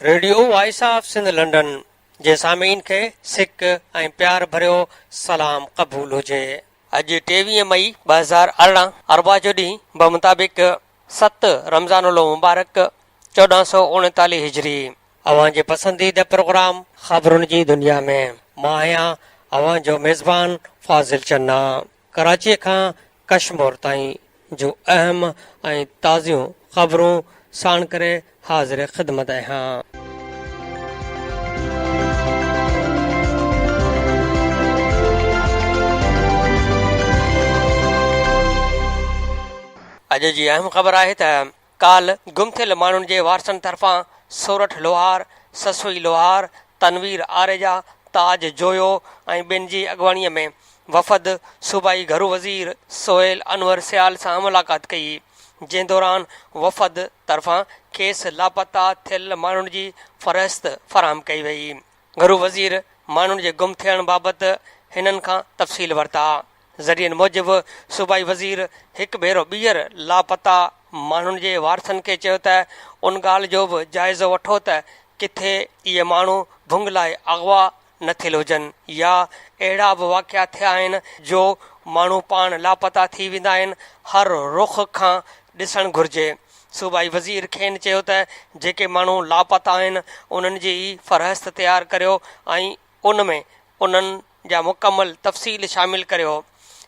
Radio voice of Sindh London جي سامعين کي سڪ ۽ پيار ڀريو سلام قبول هجي. اڄ 23 مئي 2018 اربع جو ڏينهن بمطابق 7 رمضان المبارڪ 1439 هجري. اوهان جي پسنديده پروگرام خبرن جي دنيا ۾ مان آهيان اوهان جو ميزبان فاضل چنا ڪراچيء کان ڪشمور تائين جون اهم ۽ تازيون خبرون ساڻ ڪري حاضر خدمت آهيان. اڄ جي اهم خبر آهي ته ڪالهه گم ٿيل ماڻهن جي وارثن طرفان سورٺ لوهار، سسئي لوهار، تنوير آريجا، تاج جويو ۽ ٻين جي اڳواڻي ۾ وفد صوبائي گهرو وزير سهيل انور سيال سان ملاقات ڪئي، جنهن دوران وفد طرفان کيس لاپتا ٿيل ماڻهن جي فهرست فراهم ڪئي وئي. گهرو وزير ماڻهن جي گم ٿيڻ بابت هنن کان تفصيل ورتا. ذريعن موجب صوبائي وزير هڪ ڀيرو ٻيهر لاپتا ماڻهن جي وارثن کي چيو ته ان ڳالهه جو به جائزو وٺو ته ڪٿي اهي ماڻهو ڀنگ لاء اغوا نه ٿيل هجن يا اهڙا به واقعا ٿيا آهن جو ماڻهو پاڻ لاپتا ٿي ويندا آهن، هر رخ کان ڏسڻ گهرجي. صوبائي وزير کين چيو ته جيڪي ماڻهو لاپتا آهن انهن جي ئي فهرست تيار ڪريو ۽ ان ۾ انهن جا مڪمل تفصيل شامل ڪريو.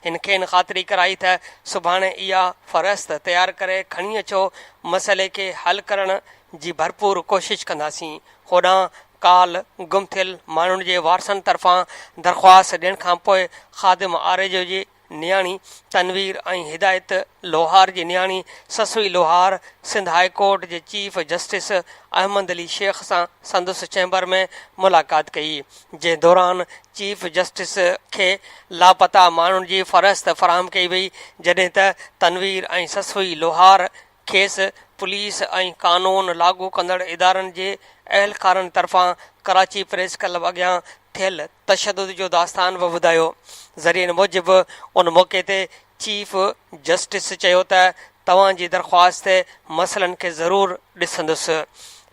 هن کين خاطري ڪرائي ته سڀاڻي اها فهرست تيار ڪري کڻي اچو، مسئلي کي حل ڪرڻ جي ڀرپور ڪوشش ڪنداسين. هوڏانهن ڪالهه گم ٿيل ماڻهن جي وارثن طرفان درخواست ڏيڻ کانپوء خادم آريجو جي نياڻي تنوير ۽ هدايت لوهار جي نياڻي سسئي لوهار سنڌ هاء ڪورٽ جي چيف جسٽس احمد علي شيخ سان سندس چيمبر ۾ ملاقات ڪئي جنهن دوران چيف جسٽس کي لاپتا ماڻهن جي فهرست فراهم ڪئي وئي جڏهن ته تنوير ۽ سسئي لوهار کيس پوليس ۽ قانون لاڳو ڪندڙ ادارن جي اهلڪارن طرفان ڪراچي پريس ڪلب اڳيان ٿيل تشدد جو داستان به ٻڌايو. ذريعن موجب ان موقعي تي چيف جسٽس چيو ته توهان جي درخواست تي مسئلن کي ضرور ڏسندس.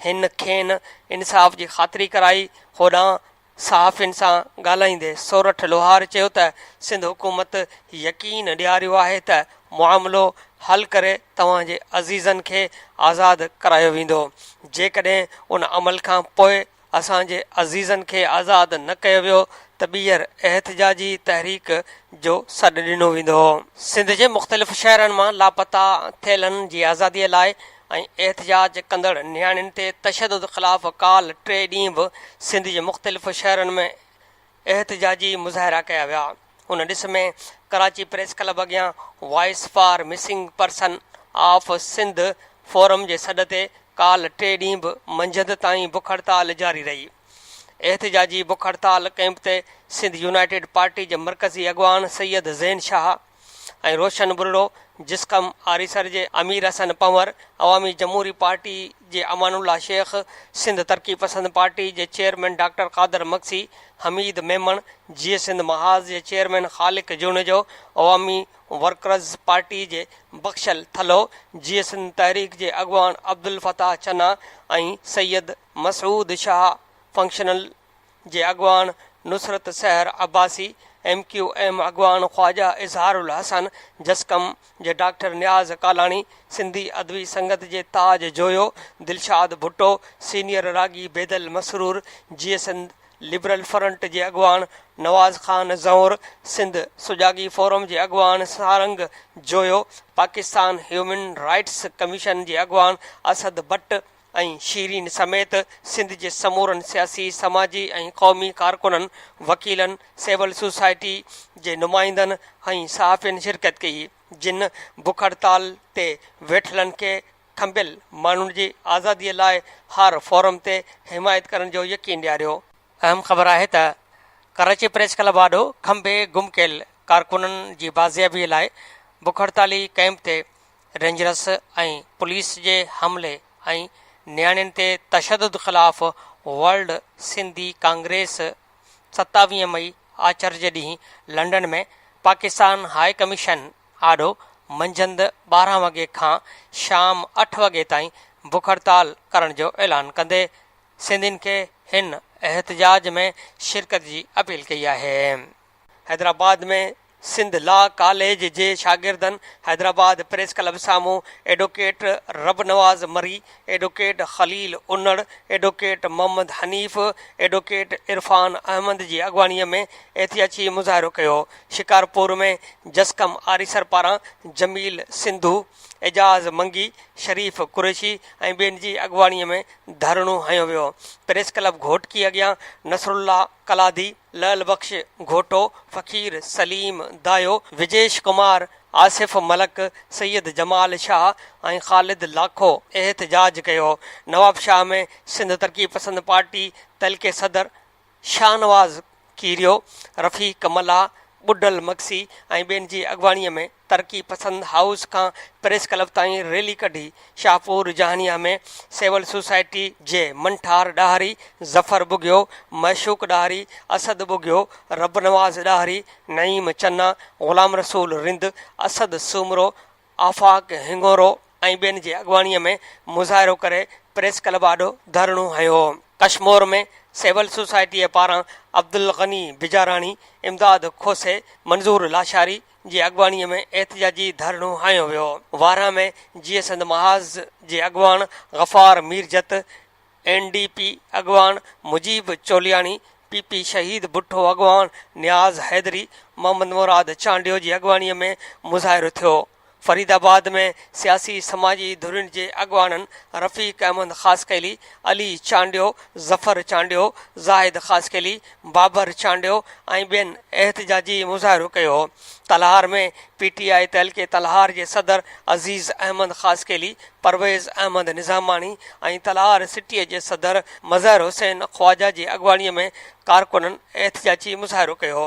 هن کين انصاف جي خاطري ڪرائي. هوڏانهن صحافين سان ڳالهائيندي سورٺ لوهار چيو ته سنڌ حڪومت يقين ڏياريو آهي ته معاملو حل ڪري توهان جي عزيزن کي آزاد ڪرايو ويندو، جيڪڏهن ان عمل کان پوء اسان جي عزيزن کي آزاد نه ڪيو ويو ته ٻيهر احتجاجي تحريڪ جو سڏ ڏنو ويندو. سنڌ جي مختلف شهرن مان لاپتا ٿيلن جي آزادي لاء ۽ احتجاج ڪندڙ نياڻين تي تشدد خلاف ڪالهه ٽي ڏينهن به سنڌ جي مختلف شهرن ۾ احتجاجي مظاهرا ڪيا ويا. ان ڏس ۾ ڪراچي پريس ڪلب اڳيان voice for missing person of Sindh forum جي سڏ تي ڪالهه ٽي ڏينهن به منجهند تائين بک هڙتال جاري رهي. احتجاجي بک هڙتال ڪئمپ تي سنڌ يونائيٽيڊ پارٽي جي مرڪزي اڳواڻ سيد زين شاهه، ۽ روشن ٻرڙو، جسقم آريسر جي امير حسن پنهور، عوامي جمهوري پارٽي جي امان الله شيخ، سنڌ ترقي پسند پارٽي جي چيئرمين ڊاڪٽر قادر مگسي، حميد ميمڻ، جيئي سنڌ محاذ جي چيئرمين خالق جوڻيجو، عوامي ورڪرز پارٽي جي بخشل ٿلهو، جيئي سنڌ تحريڪ جي اڳواڻ عبدالفتاح چنا ۽ سيد مسعود شاهه فنڪشنل جي اڳواڻ Nusrat Sehar Abbasi, M Q M اڳواڻ خواجه اظهار الحسن، جسقم جي ڊاڪٽر نياز ڪالاڻي، سنڌي ادبي سنگت جي تاج جويو، دلشاد ڀٽو، سينيئر راڳي بيدل مسرور، جيئي سنڌ لبرل فرنٽ جي اڳواڻ نواز خان زئور، سنڌ سجاڳي فورم جي اڳواڻ Sarang Joyo, Pakistan human rights commission جي اڳواڻ اسد بٽ، ۽ شيرين سميت سنڌ جي سمورن سياسي، سماجي ۽ قومي ڪارڪنن، وڪيلن، سول سوسائٽي جي نمائندن ۽ صحافين شرڪت ڪئي، جن بک هڙتال تي ويٺلن کي کنڀيل ماڻهن جي آزادي لاء هر فورم تي حمايت ڪرڻ جو يقين ڏياريو. اهم خبر آهي ته ڪراچي پريس ڪلب آڏو کنڀي گم ڪيل ڪارڪنن جي بازيابي لاء بک هڙتالي ڪئمپ تي رينجرس ۽ پوليس جي حملي ۽ نياڻين تي تشدد خلاف ورلڊ سنڌي ڪانگريس 27 مئي آچر جي ڏينهن لنڊن ۾ پاڪستان هاء ڪميشن آڏو منجهند 12 وڳي کان شام 8 وڳي تائين بک هڙتال ڪرڻ جو اعلان ڪندي. سنڌين کي هن احتجاج ۾ شرڪت جي اپيل ڪئي آهي. حيدرآباد ۾ سنڌ لا ڪاليج جي شاگردن حيدرآباد پريس ڪلب سامهون advocate Rabnawaz Marri, advocate Khalil Unar, advocate Muhammad Hanif, advocate Irfan Ahmed جي اڳواڻي ۾ احتجاجي مظاهرو ڪيو. شڪارپور ۾ جسقم آريسر پاران جميل سنڌو، اعجاز منگي، شريف قريشي ۽ ٻين جي اڳواڻي ۾ ڌرڻو هنيو ويو. پريس ڪلب گهوٽڪي اڳيان نصرالله قلادي، لعل بخش گهوٽو، فقير سليم دايو، وجيش ڪمار، آصف ملڪ، سيد جمال شاهه ۽ خالد لاکو احتجاج ڪيو. نوابشاهه ۾ سنڌ ترقي پسند پارٽي تعلقي صدر شاهنواز ڪيريو، رفيق ملاح، ٻڍل مگسي ۽ ٻين جي اڳواڻي ۾ ترقي پسند هائوس کان پريس ڪلب تائين ريلي ڪڍي شاهپور جهانيان ۾ سول سوسائٽي جي منٺار ڏاهري، ظفر ٻگهيو، معشوق ڏاهري، اسد ٻگهيو، ربنواز ڏاهري، نعيم چنا، غلام رسول رند، اسد سومرو، آفاق هنڱورو ۽ ٻين جي اڳواڻي ۾ مظاهرو ڪري پريس ڪلب آڏو ڌرڻو هنيو. ڪشمور ۾ سول سوسائٽيء پاران عبدالغني بجاراڻي، امداد کوسي، منظور لاشاري جي اڳواڻي ۾ احتجاجي ڌرڻو هنيو ويو. وارهه ۾ جيئي سنڌ محاذ جي اڳواڻ Ghaffar Mirjat, N D P اڳواڻ مجيب چولياڻي، پي پي شهيد ڀٽو اڳواڻ نياز حيدري، محمد مراد چانڊيو جي اڳواڻي ۾ مظاهرو ٿيو. فريد آباد ۾ سياسي سماجي ڌرين جي اڳواڻن رفيق احمد خاصخيلي، علي چانڊيو، ظفر چانڊيو، زاهد خاصخيلي، بابر چانڊيو ۽ ٻين احتجاجي مظاهرو ڪيو. تلهار ۾ پي ٽي آء تعلقي تلهار جي صدر عزيز احمد خاصخيلي، پرويز احمد نظاماڻي ۽ تلهار سٽيء جي صدر مظهر حسين خواجه جي اڳواڻي ۾ ڪارڪنن احتجاجي مظاهرو ڪيو.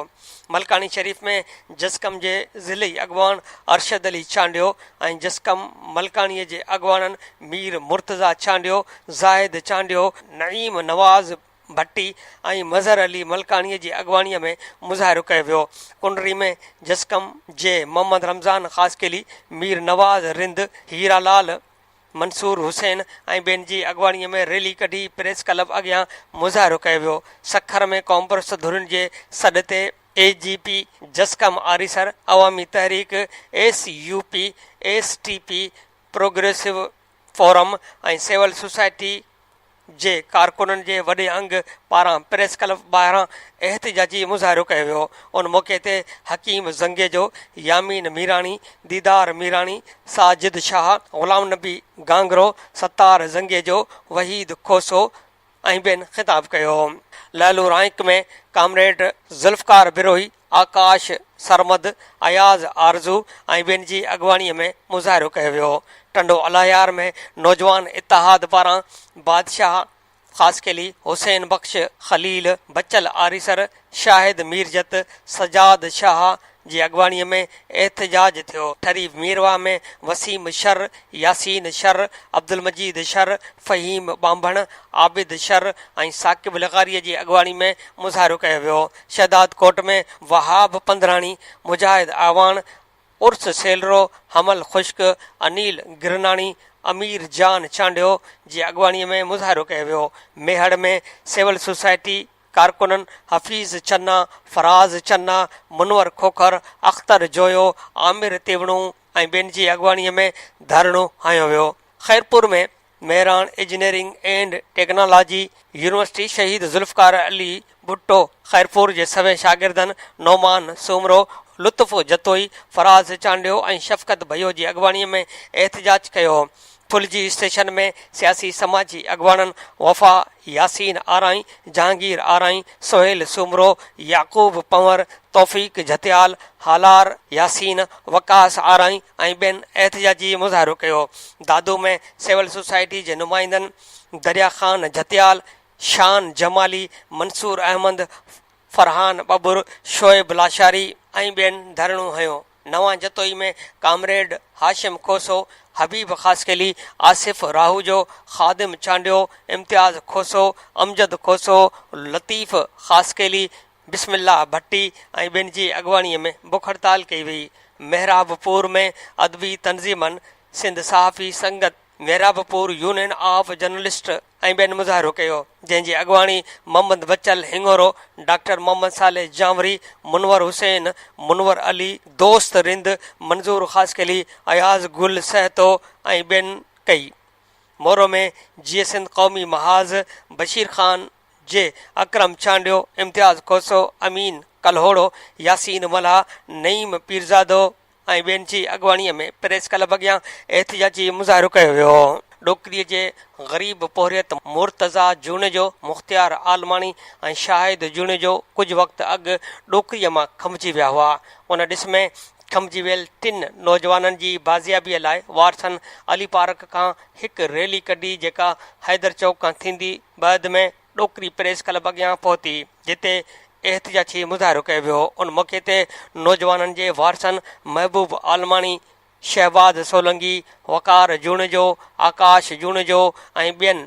ملڪاڻي شريف ۾ جسقم جي ضلعي اڳواڻ ارشد علي چانڊيو ۽ جسقم ملڪاڻي جي اڳواڻن مير مرتضيٰ چانڊيو، زاهد چانڊيو، نعيم نواز ڀٽي ۽ مظهر علي ملڪاڻي جي اڳواڻي ۾ مظاهرو ڪيو ويو. ڪنري ۾ جسقم جي محمد رمضان خاصخيلي، مير نواز رند، هيرا لال، منصور حسين ۽ ٻين جي اڳواڻي ۾ ريلي ڪڍي پريس ڪلب اڳيان مظاهرو ڪيو ويو. سکر ۾ قومپرست ڌرين جي سڏ تي اي جي پي، جسقم آريسر، عوامي تحريڪ، S U P, S T P, progressive forum ۽ civil society جي ڪارڪنن جي وڏي انگ پاران پريس ڪلب ٻاهران احتجاجي مظاهرو ڪيو ويو. ان موقعي تي حڪيم زنگيجو، يامين ميراڻي، ديدار ميراڻي، ساجد شاهه، غلام نبي گانگرو، ستار زنگيجو، وحيد کوسو ۽ ٻين خطاب ڪيو. لعلو رائنڪ ۾ ڪامريڊ ذوالفقار بروهي، آڪاش سرمد، اياز آرزو ۽ ٻين جي اڳواڻي ۾ مظاهرو ڪيو ويو. ٽنڊو الهيار ۾ نوجوان اتحاد پاران بادشاهه خاصخيلي، حسين بخش خليل، بچل آريسر، شاهد ميرجت، سجاد شاهه جي اڳواڻي ۾ احتجاج ٿيو. ٺري ميرواهه ۾ وسيم شر، ياسين شر، عبدالمجيد شر، فهيم ٻانڀڻ، عابد شر ۽ ثاقب لغاري جي اڳواڻي ۾ مظاهرو ڪيو ويو. شهدادڪوٽ ۾ وهاب پنڌراڻي، مجاهد اعواڻ، عرس سيلرو، حمل خشڪ، انيل گرناڻي، امير جان چانڊيو جي اڳواڻي ۾ مظاهرو ڪيو ويو. ميهڙ ۾ سول سوسائٽي ڪارڪنن حفيظ چنا، فراز چنا، منور کوکر، اختر جويو، عامر تيوڻو ۽ ٻين جي اڳواڻي ۾ ڌرڻو هنيو ويو. Khairpur ۾ Mehran engineering and technology university Shaheed Zulfiqar Ali Bhutto Khairpur جي سوين شاگردن نعمان سومرو، لطف جتوئي، فراز چانڊيو ۽ شفقت ڀيو جي اڳواڻي ۾ احتجاج ڪيو. ڦلجي اسٽيشن ۾ سياسي سماجي اڳواڻن وفا ياسين آرائين، جهانگير آرائين، سهيل سومرو، يعقوب پنهور، توفيق جهتيال، هالار ياسين، وقاص آرائين ۽ ٻين احتجاجي مظاهرو ڪيو. دادو ۾ سول سوسائٽي جي نمائندن دريا خان جهتيال، شان جمالي، منصور احمد، فرحان ٻٻر، شعيب لاشاري ۽ ٻين ڌرڻو هنيو. نوان جتوئي ۾ ڪامريڊ هاشم کوسو، حبيب خاصخيلي، آصف راهوجو، خادم چانڊيو، امتياز کوسو، امجد کوسو، لطيف خاصخيلي، بسم الله ڀٽي ۽ ٻين جي اڳواڻي ۾ بک هڙتال ڪئي وئي. محراب پور ۾ ادبي تنظيمن سنڌ صحافي سنگت، محرابپور يونين آف جرنلسٽ ۽ ٻين مظاهرو ڪيو، جنهن جي اڳواڻي محمد بچل هڱورو، ڊاڪٽر محمد صالح جانوري، منور حسين، منور علي، دوست رند، منظور خاصخيلي، اياز گل سهتو ۽ ٻين ڪئي. مورو ۾ جيئي سنڌ قومي محاذ، بشير خان جي اڪرم چانڊيو، امتياز کوسو، امين ڪلهوڙو، ياسين ملاح، نعيم پيرزادو ۽ ٻين جي اڳواڻي ۾ پريس ڪلب اڳيان احتجاجي مظاهرو ڪيو ويو. ڏوڪري جي غريب پورهيت مرتضيٰ جوڻيجو، مختيار عالماڻي ۽ شاهد جوڻيجو ڪجهه وقت اڳ ڏوڪري مان کنڀجي ويا هئا. ان ڏس ۾ کنڀجي ويل ٽن نوجوانن جي بازيابي لاء وارثن علي پارڪ کان هڪ ريلي ڪڍي جيڪا حيدر چوڪ کان ٿيندي بعد ۾ ڏوڪري پريس ڪلب اڳيان پهتي جتي احتجاجي مظاهرو ڪيو ويو. ان موقعي تي نوجوانن جي وارثن محبوب عالماڻي، شهباز سولنگي، وقار جوڻيجو، آڪاش جوڻيجو ۽ ٻين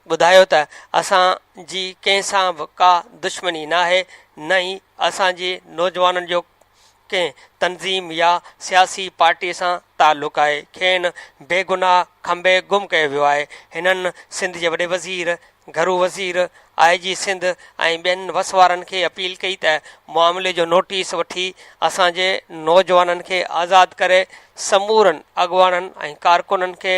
ٻڌايو ته اسان جي ڪنهن سان به ڪا دشمني ناهي نه ئي اسان جي نوجوانن جو ڪنهن تنظيم يا سياسي پارٽي سان تعلق آهي، کين بيگناهه کنڀي گم ڪيو ويو آهي. هنن سنڌ جي وڏي وزير، گهرو وزير، آء جي سنڌ ۽ ٻين وس وارن کي اپيل ڪئي ته معاملي جو نوٽيس وٺي اسان جي نوجوانن کي آزاد ڪري سمورن اڳواڻن ۽ ڪارڪنن کي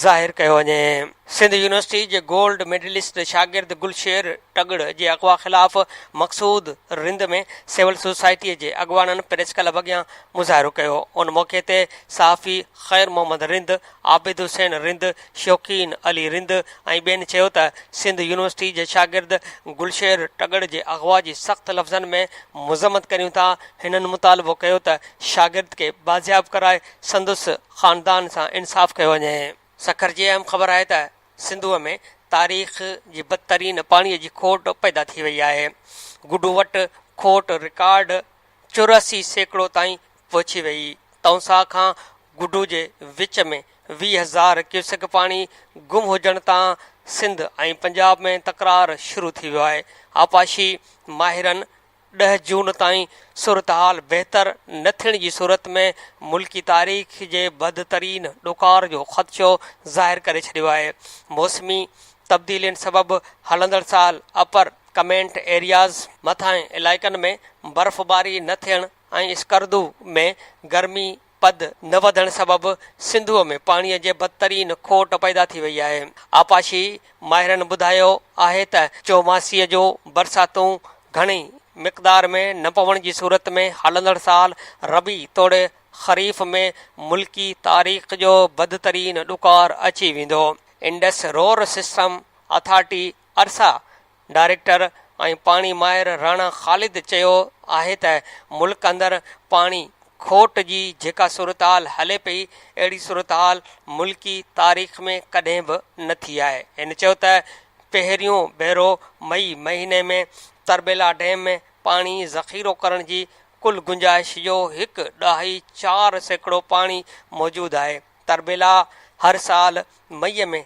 ظاهر ڪيو وڃي. سنڌ يونيورسٽي جي گولڊ ميڊلسٽ شاگرد گلشير ٽڳڙ جي اغوا خلاف مقصود رند ۾ سول سوسائٽي جي اڳواڻن پريس ڪلب اڳيان مظاهرو ڪيو. ان موقعي تي صحافي خير محمد رند، عابد حسين رند، شوقين علي رند ۽ ٻين چيو ته سنڌ يونيورسٽي جي شاگرد گلشير ٽڳڙ جي اغوا جي سخت لفظن ۾ مذمت ڪريون ٿا. هنن مطالبو ڪيو ته شاگرد کي بازياب ڪرائي سندس خاندان سان انصاف ڪيو وڃي. سکر جي اهم خبر آهي ته سنڌوء ۾ تاريخ جي بدترين پاڻي جي کوٽ پيدا ٿي وئي آهي. گڊو وٽ کوٽ رڪارڊ 84% تائين پهچي وئي. تونسا کان گڊو جي وچ ۾ 20 هزار ڪيوسڪ پاڻي گم هجڻ تان سنڌ ۽ پنجاب ۾ تڪرار شروع ٿي ويو آهي. آبپاشي ماهرن 10 جون تائين صورتحال بهتر نه ٿيڻ جي صورت ۾ ملڪي تاريخ جي بدترين ڏڪار جو خدشو ظاهر ڪري ڇڏيو آهي. موسمي تبديلين سبب هلندڙ سال اپر ڪمينٽ ايرياز، مٿانهين علائقن ۾ برفباري نه ٿيڻ ۽ اسڪردو ۾ گرمي پد نه وڌڻ سبب سنڌوء ۾ پاڻي جي بدترين کوٽ پيدا ٿي وئي آهي. آبپاشي ماهرن ٻڌايو آهي ته چوماسيء جو برساتون گهڻي مقدار ۾ نه پوڻ جي صورت ۾ هلندڙ سال ربيع توڙي خريف ۾ ملڪي تاريخ جو بدترين ڏڪار اچي ويندو. Indus river system authority, IRSA, director ۽ پاڻي ماهر راڻا خالد چيو آهي ته ملڪ اندر پاڻي کوٽ جي جيڪا صورتحال هلي پئي اهڙي صورتحال ملڪي تاريخ ۾ ڪڏهن به نه ٿي آهي. هن چيو ته پهريون ڀيرو مئي مهيني ۾ تربيلا ڊيم ۾ پاڻي ذخيرو ڪرڻ جي ڪل گنجائش جو هڪ ڏهائي 4% پاڻي موجود آهي. تربيلا هر سال مئي ۾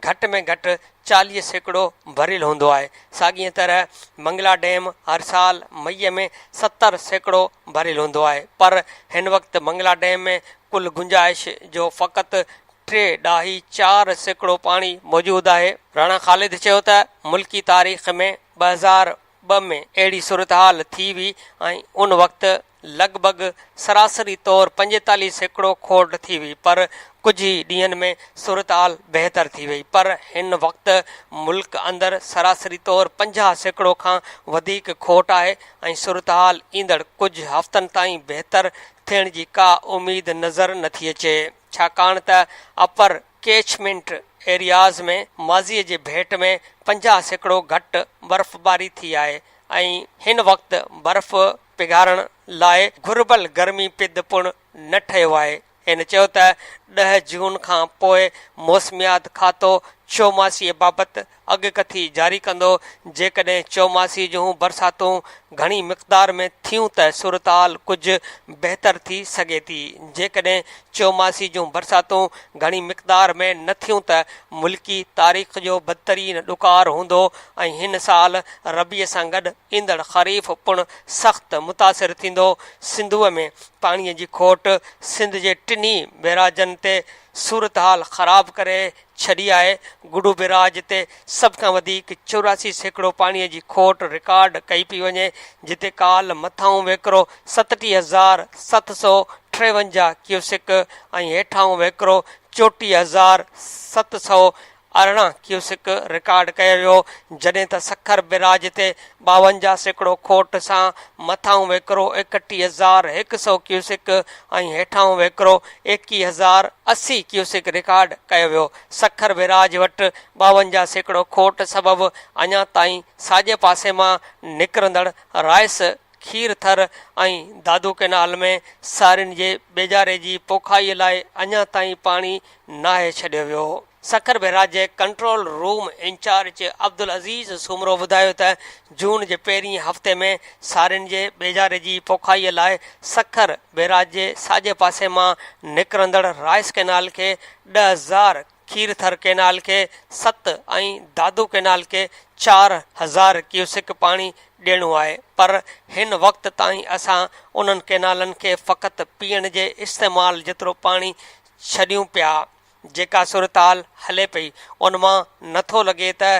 گهٽ ۾ گهٽ 40% ڀريل هوندو آهي. ساڳيء طرح منگلا ڊيم هر سال مئي ۾ 70% ڀريل هوندو آهي پر هن وقت منگلا ڊيم ۾ ڪل گنجائش جو فقط ٽي ڏهائي 4% پاڻي موجود آهي. راڻا خالد چيو ته ملڪي تاريخ ۾ 2002 ۾ اهڙي صورتحال ٿي هئي ۽ ان وقت لڳ ڀڳ سراسري طور 45% کوٽ ٿي هئي پر ڪجهه ئي ڏينهن ۾ صورتحال بهتر ٿي وئي پر هن وقت ملڪ اندر سراسري طور 50% کان وڌيڪ کوٽ آهي ۽ صورتحال ايندڙ ڪجهه هفتن تائين بهتر ٿيڻ جي ڪا اميد نظر نٿي اچي ڇاڪاڻ ته اپر ڪيچمينٽ ايرياز ۾ ماضي جي ڀيٽ ۾ 50% گهٽ برفباري ٿي آهي ۽ هن وقت برف پگهارڻ لاء گهربل گرمي پد پڻ نه ٺهيو آهي. هن چيو ته 10 جون کان پوء موسميات کاتو چوماسي بابت اڳڪٿي جاري ڪندو، جيڪڏهن چوماسي جون برساتون گهڻي مقدار ۾ ٿيون ته صورتحال ڪجهه بهتر ٿي سگهي ٿي، جيڪڏهن چوماسي جون برساتون گهڻي مقدار ۾ نه ٿيون ته ملڪي تاريخ جو بدترين ڏڪار هوندو ۽ هن سال ربيع سان گڏ ايندڙ خريف پڻ سخت متاثر ٿيندو، سنڌوء ۾ پاڻي جي کوٽ سنڌ جي ٽنهي بئراجن تي صورتحال خراب ڪري ڇڏي آهي. گڊو بئراج تي سڀ کان وڌيڪ 84% پاڻي جي کوٽ رڪارڊ ڪئي پئي وڃي، جتي ڪالهه مٿانهون وهڪرو 37753 ڪيوسڪ ۽ هيٺانهون وهڪرو 34718 ڪيوسڪ رڪارڊ ڪيو ويو، جڏهن ته سکر بئراج تي 52% کوٽ سان مٿانهون وهڪرو 31100 ڪيوسڪ ۽ هيٺانهون وهڪرو 21080 ڪيوسڪ رڪارڊ ڪيو ويو. سکر بئراج وٽ 52% کوٽ سبب اڃا تائين ساڄي پاسي مان نڪرندڙ رائس، کير ٿر ۽ دادو ڪئنال ۾ سارين جي ٻيجاري جي پوکائي لاء اڃا تائين پاڻي ناهي ڇڏيو ويو. سکر بئراج جي control room incharge Abdul Aziz Soomro ٻڌايو ته جون جي پهرين هفتي ۾ سارين جي ٻيجاري جي پوکائي لاء سکر بئراج جي ساڄي پاسي مان نڪرندڙ رائس ڪئنال کي 10,000، کيرٿر ڪئنال کي ست ۽ دادو ڪئنال کي 4000 ڪيوسڪ پاڻي ڏيڻو آهي پر هن وقت تائين اسان انهن ڪئنالن کي فقط پيئڻ جي استعمال جيترو پاڻي ڇڏيون پيا. جيڪا صورتحال هلي پئي ان مان نٿو لڳي ته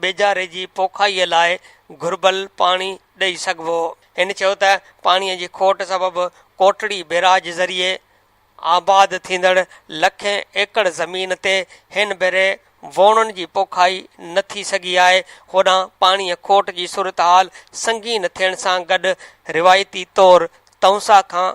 ٻيجاري جي پوکائي لاء گهربل پاڻي ڏئي سگهبو. هن چيو ته پاڻي جي کوٽ سبب ڪوٽڙي بئراج ذريعي آباد ٿيندڙ لکين ايڪڙ زمين تي هن ڀيري ووڻن جي پوکائي نه ٿي سگهي آهي، هوڏانهن پاڻي کوٽ جي صورتحال سنگين ٿيڻ سان گڏ روايتي طور تونسا کان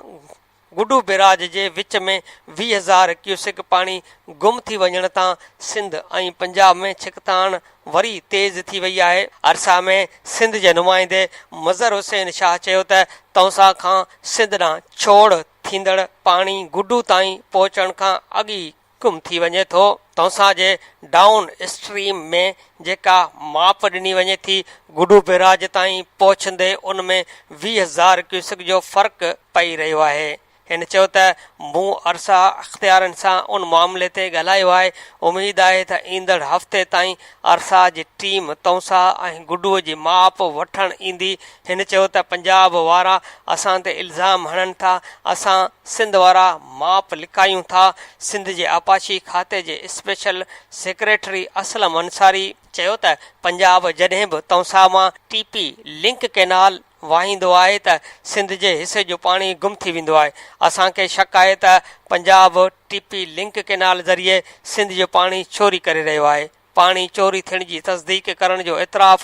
گڊو بئراج جي وچ ۾ 20,000 ڪيوسڪ پاڻي گم ٿي وڃڻ تان سنڌ ۽ پنجاب ۾ ڇڪتاڻ وري تيز ٿي وئي آهي. ارسا ۾ سنڌ جي نمائندي مظهر حسين شاهه چيو ته تونسا کان سنڌ ڏانهن ڇوڙ ٿيندڙ پاڻي گڊو تائين پهچڻ کان اڳ ئي گم ٿي وڃي ٿو. تونسا جي ڊائون اسٽريم ۾ جيڪا ماپ ڏني وڃي ٿي، گڊو بئراج تائين پهچندي ان ۾ 20,000 ڪيوسڪ جو فرق پئي رهيو آهي. هن چيو ته مون ارسا اختيارين سان ان معاملي تي ڳالهايو آهي، اميد آهي ته ايندڙ هفتي تائين ارسا جي ٽيم تونسا ۽ گڊو جي ماپ وٺڻ ايندي. هن چيو ته پنجاب وارا اسان تي الزام هڻن ٿا، اسان سنڌ وارا ماپ لڪايون ٿا، سنڌ جي آبپاشي کاتي جي اسپيشل سيڪريٽري اسلم انصاري چيو ته پنجاب جڏهن به تونسا مان ٽي پي لنڪ ڪئنال واهيندو آهي ته سنڌ جي حصي جو پاڻي گم ٿي ويندو آهي، اسان کي شڪ آهي ته Punjab T P link canal ذريعي سنڌ جو پاڻي چوري ڪري رهيو آهي. پاڻي چوري ٿيڻ جي تصديق ڪرڻ جو اعتراف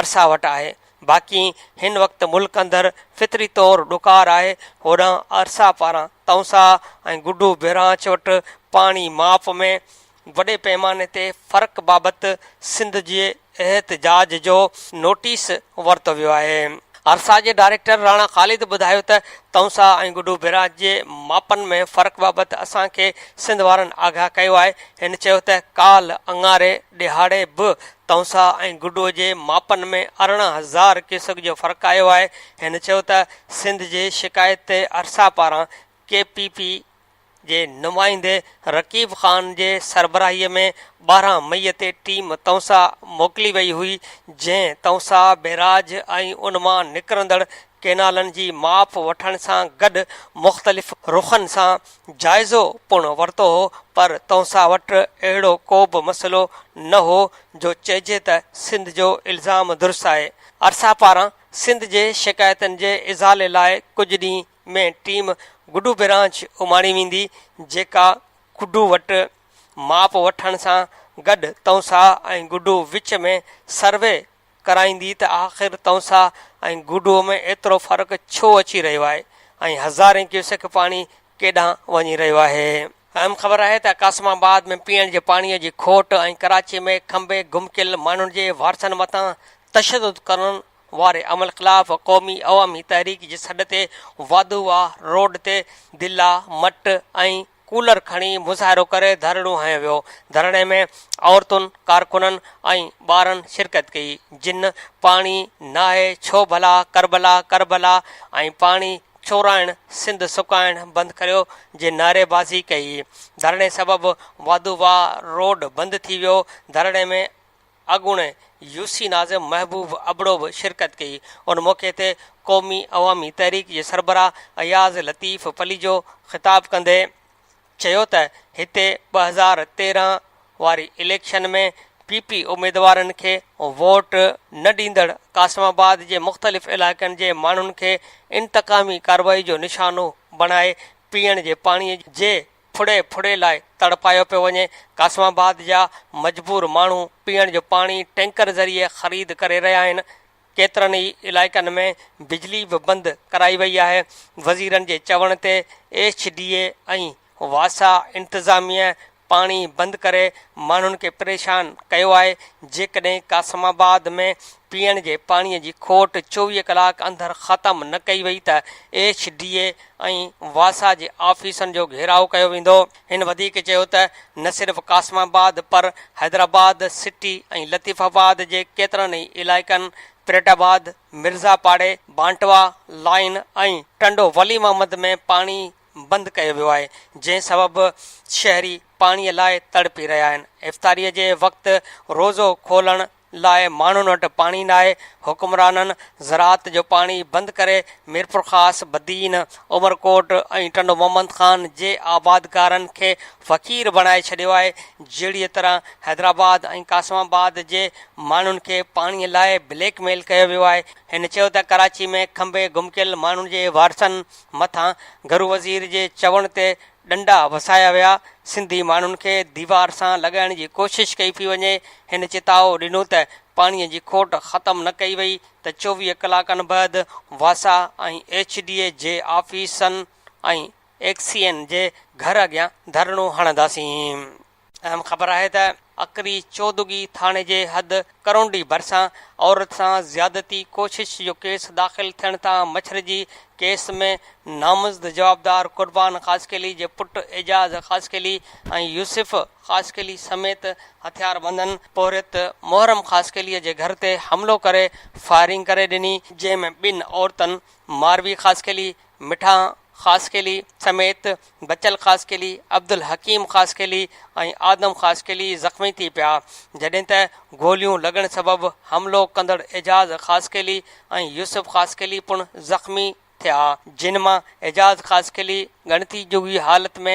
ارسا وٽ آهي. باقي هن وقت ملڪ اندر فطري طور ڏڪار آهي، هوڏانهن ارسا پاران تونسا ۽ گڊو برانچ وٽ پاڻي ماپ ۾ وڏي پئماني تي فرق بابت سنڌ جي احتجاج جو نوٽيس ورتو ويو آهي. ارسا جي ڊائريڪٽر راڻا خالد ٻڌايو ته تونسا ۽ گڊو بئراج جي ماپن ۾ فرق بابت اسان کي سنڌ وارن آگاهه ڪيو آهي. هن چيو ته ڪالهه اڱاري ڏهاڙي به تونسا ۽ گڊو جي ماپن ۾ 18,000 ڪيوسڪ جو فرق آيو آهي. هن چيو ته سنڌ جي شڪايت تي ارسا پاران ڪي پي پي جي نمائندي رقيب خان جي سربراهي ۾ 12 مئي تي ٽيم تونسا موڪلي وئي هئي، جنهن تونسا بئراج ۽ ان مان نڪرندڙ ڪئنالن جي ماپ وٺڻ سان گڏ مختلف رخن سان جائزو پڻ ورتو هو پر تونسا وٽ اهڙو ڪو به مسئلو نه هو جو چئجي ته سنڌ جو الزام درست آهي. ارسا پاران سنڌ جي شڪايتن جي ازالي لاء ڪجهه ڏينهن ۾ ٽيم گڊو برانچ اماڻي ويندي جيڪا گڊو وٽ ماپ وٺڻ سان گڏ تونسا ۽ گڊو وچ ۾ سروي ڪرائيندي ته آخر تونسا ۽ گڊو ۾ ايترو فرق ڇو اچي رهيو آهي ۽ هزارين ڪيوسڪ پاڻي ڪيڏانهن وڃي رهيو آهي. اهم خبر آهي ته قاسم آباد ۾ پيئڻ جي پاڻي جي کوٽ ۽ ڪراچي ۾ کنڀي گم ڪيل ماڻهن جي وارثن مٿان تشدد ڪرڻ واري عمل خلاف قومي عوامي تحريڪ جي سڏ تي واڌو واهه روڊ تي دلا، مٽ ۽ ڪولر کڻي مظاهرو ڪري ڌرڻو هنيو ويو. ڌرڻي ۾ عورتن، ڪارڪنن ۽ ٻارن شرڪت ڪئي، جن پاڻي ناهي ڇو ڀلا ڪربلا ڪربلا ۽ پاڻي چورائڻ سنڌ سڪائڻ بند ڪريو جي نعريبازي ڪئي. ڌرڻي سبب واڌو واهه روڊ بند ٿي ويو. ڌرڻي ۾ اڳوڻي يو سي ناظم محبوب ابڙو به شرڪت ڪئي. ان موقعي تي قومي عوامي تحريڪ جي سربراهه اياز لطيف پليجو خطاب ڪندي چيو ته هتي 2013 واري اليڪشن ۾ پي پي اميدوارن کي ووٽ نه ڏيندڙ قاسم آباد جي مختلف علائقن جي ماڻهن کي انتقامي ڪارروائي جو نشانو بڻائي پيئڻ جي پاڻي جي ڦڙي ڦڙي لاء تڙپايو پيو وڃي، قاسم آباد جا مجبور ماڻهو پيئڻ جو پاڻي ٽينڪر ذريعي خريد ڪري رهيا آهن، ڪيترن ئي علائقن ۾ بجلي به بند ڪرائي وئي آهي، وزيرن جي چوڻ تي ايڇ ڊي اي ۽ واسا انتظاميه پاڻي بند ڪري ماڻهن کي پريشان ڪيو آهي، جيڪڏهن قاسم آباد ۾ پيئڻ جي پاڻي جي کوٽ 24 ڪلاڪ اندر ختم نه ڪئي وئي ته ايڇ ڊي اي ۽ واسا جي آفيسن جو گهيراء ڪيو ويندو. هن وڌيڪ چيو ته نه صرف قاسم آباد پر حيدرآباد سٽي ۽ لطيف آباد جي ڪيترن ئي علائقن پريٽ آباد، مرزا پاڙي، بانٽوا لائين ۽ ٽنڊو ولي محمد ۾ پاڻي بند ڪيو ويو آهي، جنهن سبب شهري پاڻي لاء تڙپي رهيا آهن. افطاري جي وقت روزو کولڻ لاء ماڻهن وٽ پاڻي ناهي، حڪمرانن زراعت جو پاڻي بند ڪري ميرپورخاص، بدين، عمرڪوٽ ۽ ٽنڊو محمد خان جي آبادگارن کي فقير بڻائي ڇڏيو آهي، جهڙيء طرح حيدرآباد ۽ قاسم آباد جي ماڻهن کي پاڻي لاء بليڪ ميل ڪيو ويو آهي. هن چيو ته ڪراچي ۾ کنڀي گم ڪيل ماڻهن جي وارثن مٿان گهرو وزير جي چوڻ تي ڏنڊا وسايا ويا، سنڌي ماڻهن کي ديوار سان لڳائڻ جي ڪوشش ڪئي پئي وڃي، هن چتاء ڏنو ته پاڻي جي کوٽ ختم نه ڪئي وئي ته 24 ڪلاڪن بعد واسا ۽ ايڇ ڊي اي جي آفيسن ۽ ايڪسين جي گهر اڳيان ڌرڻو هڻنداسين. اهم خبر آهي ته اڪري چودڳي ٿاڻي جي حد ڪرونڊي ڀرسان عورت سان زيادتي ڪوشش جو ڪيس داخل ٿيڻ تان مڇرجي ڪيس ۾ نامزد جوابدار قربان خاصخيلي جي پٽ اعجاز خاصخيلي ۽ يوسف خاصخيلي سميت هٿياربندن پورهيت محرم خاصخيلي جي گهر تي حملو ڪري فائرنگ ڪري ڏني جنهن ۾ ٻن عورتن ماروي خاصخيلي مٺا خاصخيلي سميت بچل خاصخيلي، عبدالحڪيم خاصخيلي ۽ آدم خاصخيلي زخمي ٿي پيا، جڏهن ته گوليون لڳڻ سبب حملو ڪندڙ اعجاز خاصخيلي ۽ يوسف خاصخيلي پڻ زخمي ٿيا، جن مان اعجاز خاصخيلي ڳڻتي جوڳي حالت ۾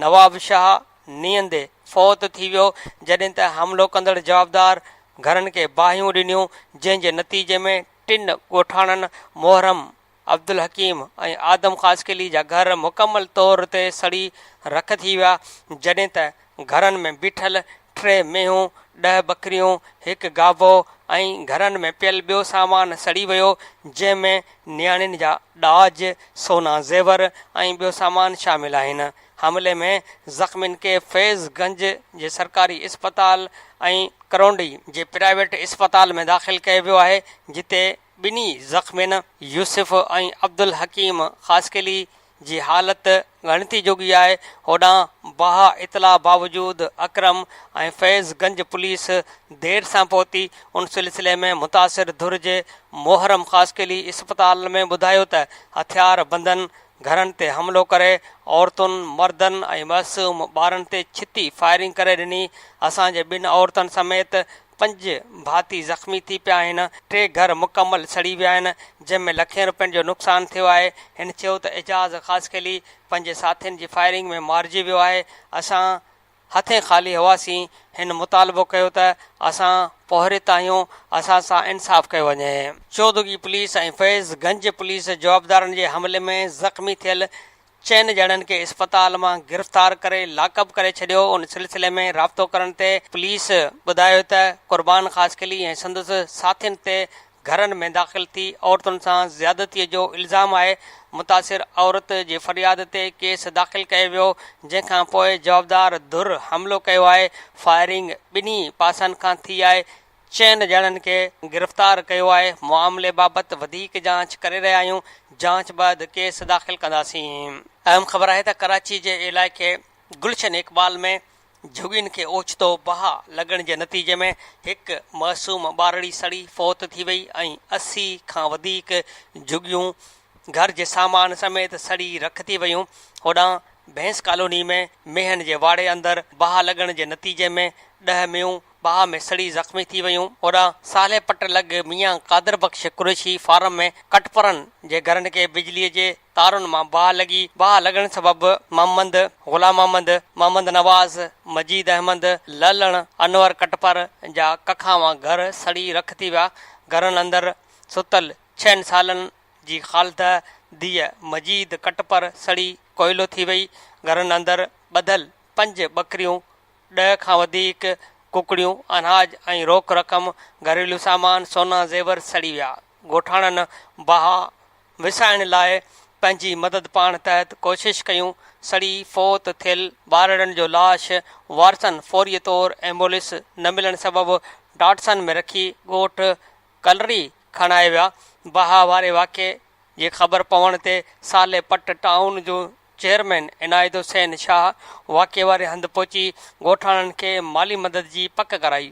نوابشاهه نيئندي فوت ٿي ويو، جڏهن ته حملو ڪندڙ جوابدار گهرن کي باهيون ڏنيون، جنهن جي نتيجي ۾ ٽن ڳوٺاڻن محرم عبدالحڪيم ۽ آدم خاصخيلي جا گهر مڪمل طور تي سڙي رک ٿي ويا، جڏهن ته گهرن ۾ بيٺل ٽي مينهون، ڏهه ٻڪريون، هڪ گابو ۽ گهرن ۾ پيل ٻيو سامان سڙي ويو، جنهن ۾ نياڻين جا ڏاج، سونا زيور ۽ ٻيو سامان شامل آهن. حملي ۾ زخمين کي فيض گنج جي سرڪاري اسپتال ۽ ڪرونڊي جي پرائيويٽ اسپتال ۾ داخل ڪيو ويو آهي، جتي ٻنهي زخمين يوسف ۽ عبدالحڪيم خاصخيلي جي حالت ڳڻتي جوڳي آهي، هوڏانهن باهه اطلاع باوجود اڪرم ۽ فيض گنج پوليس دير سان پهتي، ان سلسلي ۾ متاثر ڌر جي محرم خاصخيلي اسپتال ۾ ٻڌايو ته هٿيار بندن گهرن تي حملو ڪري عورتن، مردن ۽ معصوم ٻارن تي ڇتي فائرنگ ڪري ڏني، اسان جي ٻن عورتن سميت پنج ڀاتي زخمي ٿي پيا آهن، ٽي گهر مڪمل سڙي ويا آهن، جنهن ۾ لکين روپين جو نقصان ٿيو آهي، هن چيو ته اعجاز خاصخيلي پنهنجي ساٿين جي فائرنگ ۾ مارجي ويو آهي، اسان هٿين خالي هئاسين، هن مطالبو ڪيو ته اسان پورهيت آهيون، اسان سان انصاف ڪيو وڃي. چودڳي پوليس ۽ فيض گنج پوليس جوابدارن جي حملي ۾ زخمي ٿيل چئن ڄڻن کي اسپتال مان گرفتار ڪري لاڪ اپ ڪري ڇڏيو، ان سلسلي ۾ رابطو ڪرڻ تي پوليس ٻڌايو ته قربان خاصخيلي ۽ سندس ساٿين تي گهرن ۾ داخل ٿي عورتن سان زيادتي جو الزام آهي، متاثر عورت جي فرياد تي ڪيس داخل ڪيو ويو، جنهن کان پوء جوابدار ڌر حملو ڪيو آهي، فائرنگ ٻنهي پاسن کان ٿي آهي، چئن ڄڻن کي گرفتار ڪيو آهي، معاملي بابت وڌيڪ جاچ ڪري رهيا آهيون، جاچ بعد ڪيس داخل ڪنداسين. اهم خبر آهي ته ڪراچي جي علائقي گلشن اقبال ۾ جهڳين کي اوچتو باهه لڳڻ جي نتيجي ۾ هڪ معصوم ٻارڙي سڙي فوت ٿي وئي ۽ 80 کان وڌيڪ جهڳيون گهر جي سامان سميت سڙي رک ٿي ويون، هوڏانهن ڀينس ڪالوني ۾ مينهن جي واڙي اندر باهه لڳڻ جي نتيجي ۾ ڏهه مينهون باهه ۾ سڙي زخمي ٿي ويون. هوڏانهن صالح پٽ لڳ ميان قادر بخش قريشي فارم ۾ ڪٽپرن جي گهرن کي بجلي جي تارن مان باهه لڳي، باهه لڳڻ سبب محمد غلام محمد، محمد نواز، مجيد احمد، لعلڻ، انور ڪٽپر جا ڪکاوان گهر سڙي رک ٿي ويا، گهرن اندر ستل ڇهن سالن جي خالده ڌيء مجيد ڪٽپر سڙي ڪوئلو ٿي وئي، گهرن اندر ٻڌل پنج ٻڪريون، ڏهه کان وڌيڪ ڪڪڙيون، اناج ۽ روڪ رقم، گهريلو سامان، سونا زيور سڙي ويا. ڳوٺاڻن باهه وسائڻ لاء پنهنجي مدد پاڻ تحت ڪوشش ڪيون، سڙي فوت ٿيل ٻارڙن جو لاش وارثن فوري طور ايمبولينس نه ملڻ سبب ڊاٽسن ۾ رکي ڳوٺ ڪلري کڻائي ويا، باهه واري واقعي جي خبر پوڻ تي صالح پٽ ٽائون جو چيئرمين عنايت حسين شاهه واقعي واري هنڌ پهچي ڳوٺاڻن کي مالي مدد جي پڪ ڪرائي.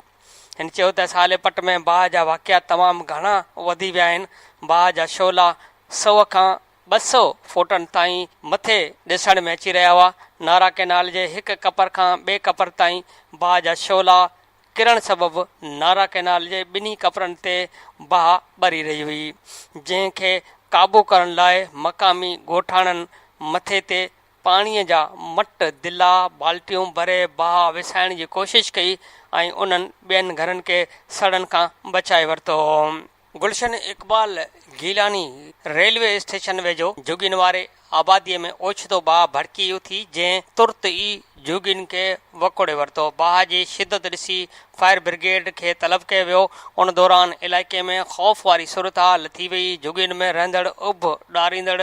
هن چيو ته صالح پٽ ۾ باهه جا واقعا تمام گهڻا وڌي ويا آهن، باهه جا شعلا سئو کان 200 فوٽن تائين مٿي ڏسڻ ۾ اچي رهيا هئا، نارا ڪئنال جي هڪ ڪپر کان ٻئي ڪپر تائين باهه جا شعلا ڪرڻ سبب نارا ڪئنال جي ٻنهي ڪپرن تي باهه ٻري رهي هئي، جنهن کي قابو ڪرڻ لاء مقامي ڳوٺاڻن مٿي تي پاڻيء جا مٽ، دلا، بالٽيون ڀري باهه وسائڻ جي ڪوشش ڪئي ۽ انهن ٻين گهرن کي سڙڻ کان بچائي ورتو. گلشن اقبال گيلاني ريلوي اسٽيشن ويجهو جهڳين واري آباديء ۾ اوچتو باهه ڀڙڪي اٿي، جنهن ترت ئي جهڳين کي وڪوڙي ورتو. باهه جي شدت ڏسي فائر برگيڊ کي طلب ڪيو ويو. ان دوران علائقي ۾ خوف واري صورتحال ٿي وئي. جهڳين ۾ رهندڙ اڀ ڏاريندڙ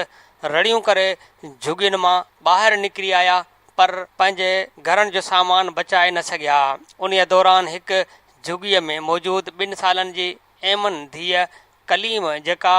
رڙيون ڪري جهڳين مان ٻاهر نڪري آيا پر پنهنجي گهرن جو سامان بچائي نه سگهيا. انهيء دوران هڪ جهڳيء ۾ موجود ٻن سالن جي ايمن ڌيء ڪليم جيڪا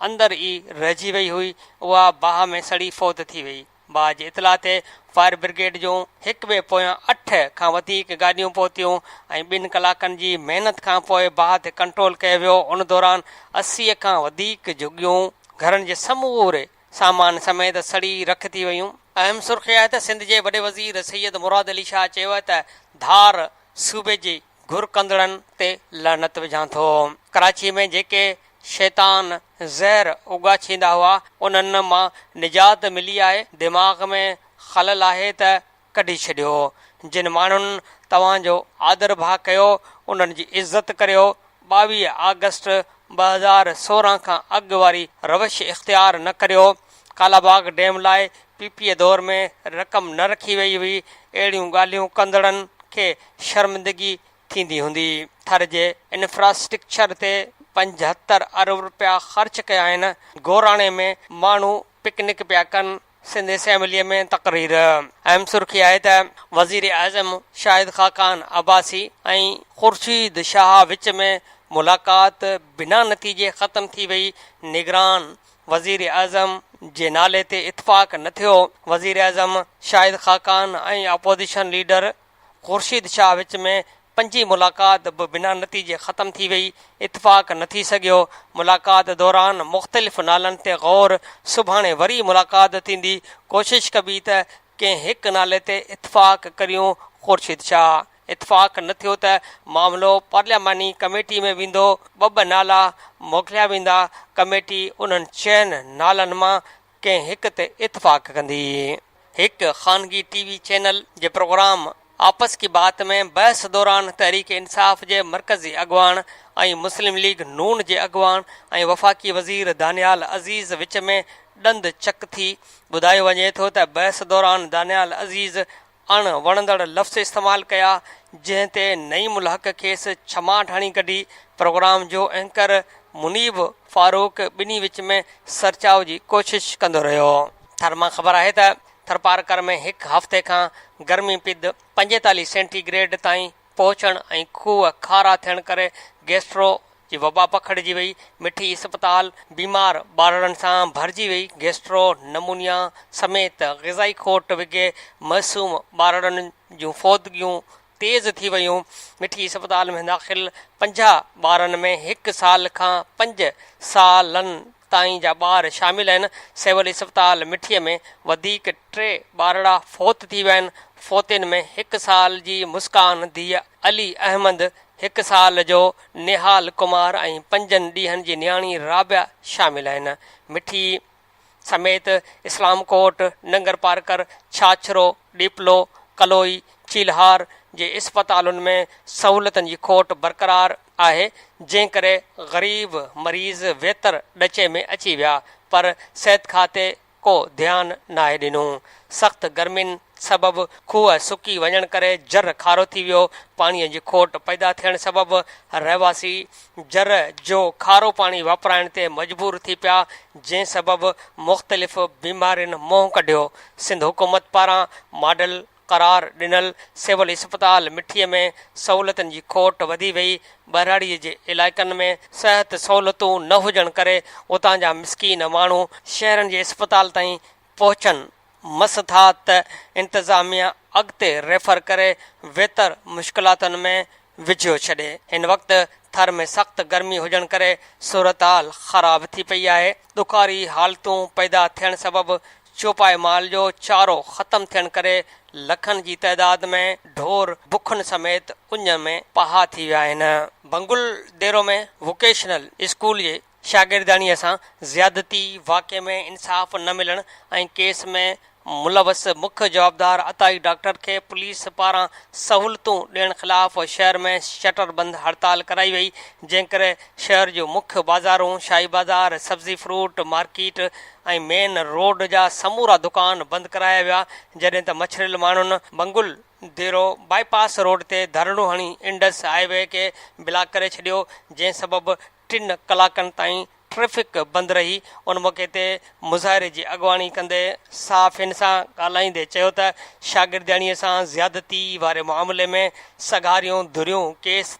اندر ئي رهجي وئي هئي، اها باهه ۾ سڙي فوت ٿي وئي. باهه جي اطلاع تي فائر برگيڊ جون هڪ ٻئي پويان اٺ کان وڌيڪ گاڏيون پهتيون ۽ ٻن ڪلاڪن جي محنت کان پوء باهه تي ڪنٽرول ڪيو ويو. ان دوران 80 کان وڌيڪ جهڳيون گهرن جي سموري سامان سميت سڙي رک ٿي ويون. اهم سرخي آهي ته سنڌ جي وڏي وزير سيد مراد علي شاهه چيو آهي ته ڌار صوبي جي گهر ڪندڙن تي لعنت وجهان ٿو. ڪراچي ۾ جيڪي شيطان زهر اڳاڇيندا هئا انهن مان نجات ملي آهي، دماغ ۾ خلل آهي ته ڪڍي ڇڏيو، جن ماڻهن توهان جو آڌر ڀاء ڪيو انهن جي عزت ڪريو، 22 آگسٽ 2016 کان اڳ واري روش اختيار نه ڪريو، ڪالاباغ ڊيم لاء پي پي دور ۾ رقم نه رکي وئي هئي، اهڙيون ڳالهيون ڪندڙن کي شرمندگي ٿيندي هوندي. ٿر جي انفراسٽرڪچر تي 75 ارب رپيا خرچ ڪيا آهن، گوراڻي ۾ ماڻهو پڪنڪ پيا ڪن، سنڌ اسيمبليء ۾ تقرير. اهم سرخي آهي ته وزيراعظم شاهد خاقان عباسي ۽ خورشيد شاهه وچ ۾ ملاقات بنا نتيجي ختم ٿي وئي، نگران وزيراعظم جي نالي تي اتفاق نه ٿيو، وزيراعظم شاهد خاقان ۽ اپوزيشن ليڊر خورشيد شاهه وچ ۾ پنجين ملاقات به بنا نتيجي ختم ٿي وئي، اتفاق نه ٿي سگهيو، ملاقات دوران مختلف نالن تي غور، سڀاڻي وري ملاقات ٿيندي، ڪوشش ڪبي ته ڪنهن هڪ نالي تي اتفاق ڪريون، خورشيد شاهه اتفاق نه ٿيو ته معاملو پارلياماني ڪميٽي ۾ ويندو، ٻه ٻه نالا موڪليا ويندا، ڪميٽي انهن چئن نالن مان ڪنهن هڪ تي اتفاق ڪندي. هڪ خانگي ٽي وي چينل جي پروگرام آپس ڪي بات ۾ بحث دوران تحريڪ انصاف جي مرڪزي اڳواڻ ۽ مسلم ليگ نون جي اڳواڻ ۽ وفاقي وزير دانيال عزيز وچ ۾ ڏند چڪ ٿي. ٻڌايو وڃي ٿو ته بحث دوران دانيال عزيز اڻ وڻندڙ لفظ استعمال ڪيا، جنهن تي نعيم الحق کيس ڇماٽ هڻي ڪڍي. پروگرام جو اينڪر منيب فاروق ٻنهي وچ ۾ سرچاء جي ڪوشش ڪندو رهيو. ٿر مان خبر آهي ته ٿرپارڪر ۾ هڪ هفتي کان گرمي پد 45 سينٽي گريڊ تائين پهچڻ ۽ کوهه کارا ٿيڻ ڪري گيسٽرو جي وبا پکڙجي وئي، مٺي اسپتال بيمار ٻارڙن سان ڀرجي وئي، گيسٽرو، نمونيا سميت غذائي کوٽ وگهي معصوم ٻارڙن جون فوتگيون تيز ٿي ويون، مٺي اسپتال ۾ داخل 50 ٻارن ۾ هڪ سال کان پنج سالن تائين جا ٻار شامل آهن، سول اسپتال مٺي ۾ وڌيڪ ٽي ٻارڙا فوت ٿي ويا آهن، فوتين ۾ هڪ سال جي مسڪان ڌيء علي احمد، هڪ سال جو نهال ڪمار ۽ پنجن ڏينهن جي نياڻي رابعه شامل آهن، مٺي. سميت اسلام ڪوٽ، ننگرپارڪر، ڇاڇرو، ڏيپلو، ڪلوئي، چيلهار جي اسپتالن ۾ سهولتن جي کوٽ برقرار آهي، جنهن ڪري غريب مريض ويتر ڏچي ۾ اچي ويا پر صحت کاتي ڪو ڌيان ناهي ڏنو. سخت گرمين سبب کوهه سڪي وڃڻ ڪري جر کارو ٿي ويو، پاڻي جي کوٽ پيدا ٿيڻ سبب رهواسي جر جو کارو پاڻي واپرائڻ تي مجبور ٿي پيا، جنهن سبب مختلف بيمارين منهن ڪڍيو. سنڌ حڪومت پاران ماڊل قرار ڏنل سول اسپتال مٺي ۾ سهولتن جي کوٽ وڌي وئي، ٻهراڙي جي علائقن ۾ صحت سهولتون نه هجڻ ڪري اتان جا مسڪين ماڻهو شهرن جي اسپتال تائين پهچن مس ٿا ته انتظاميا اڳتي ريفر ڪري ويتر مشڪلاتن ۾ وجهيو ڇڏي. هن وقت ٿر ۾ سخت گرمي هجڻ ڪري صورتحال خراب ٿي پئي آهي. ڏکاري حالتون پيدا ٿيڻ سبب چوپائي مال جو چارو ختم ٿيڻ ڪري لکن جي تعداد ۾ ڍور بکن سميت اڃ ۾ پاهه ٿي ويا آهن. بنگل ديرو ۾ ووڪيشنل اسڪول جي شاگردياڻيء سان زيادتي واقعي ۾ انصاف نه ملڻ ۽ ڪيس ۾ ملوث مک جوابدار عطائي ڊاڪٽر کي پوليس پاران سهولتون ڏيڻ خلاف شهر ۾ شٽر بند هڙتال ڪرائي وئي، جنهن ڪري شهر جون مک بازارون شاهي بازار، سبزي فروٽ مارڪيٽ ۽ مين روڊ جا سمورا دڪان بند ڪرايا ويا، جڏهن ته مڇريل ماڻهن بنگل ديرو باء پاس روڊ تي ڌرڻو هڻي انڊس هاء وي کي بلاڪ ڪري ڇڏيو، جنهن سبب ٽن ڪلاڪن تائين ٽريفڪ بند رهي، ان موقعي تي مظاهري جي اڳواڻي ڪندي صحافين سان ڳالهائيندي چيو ته شاگردياڻي سان زيادتي واري معاملي ۾ سگهاريون ڌريون ڪيس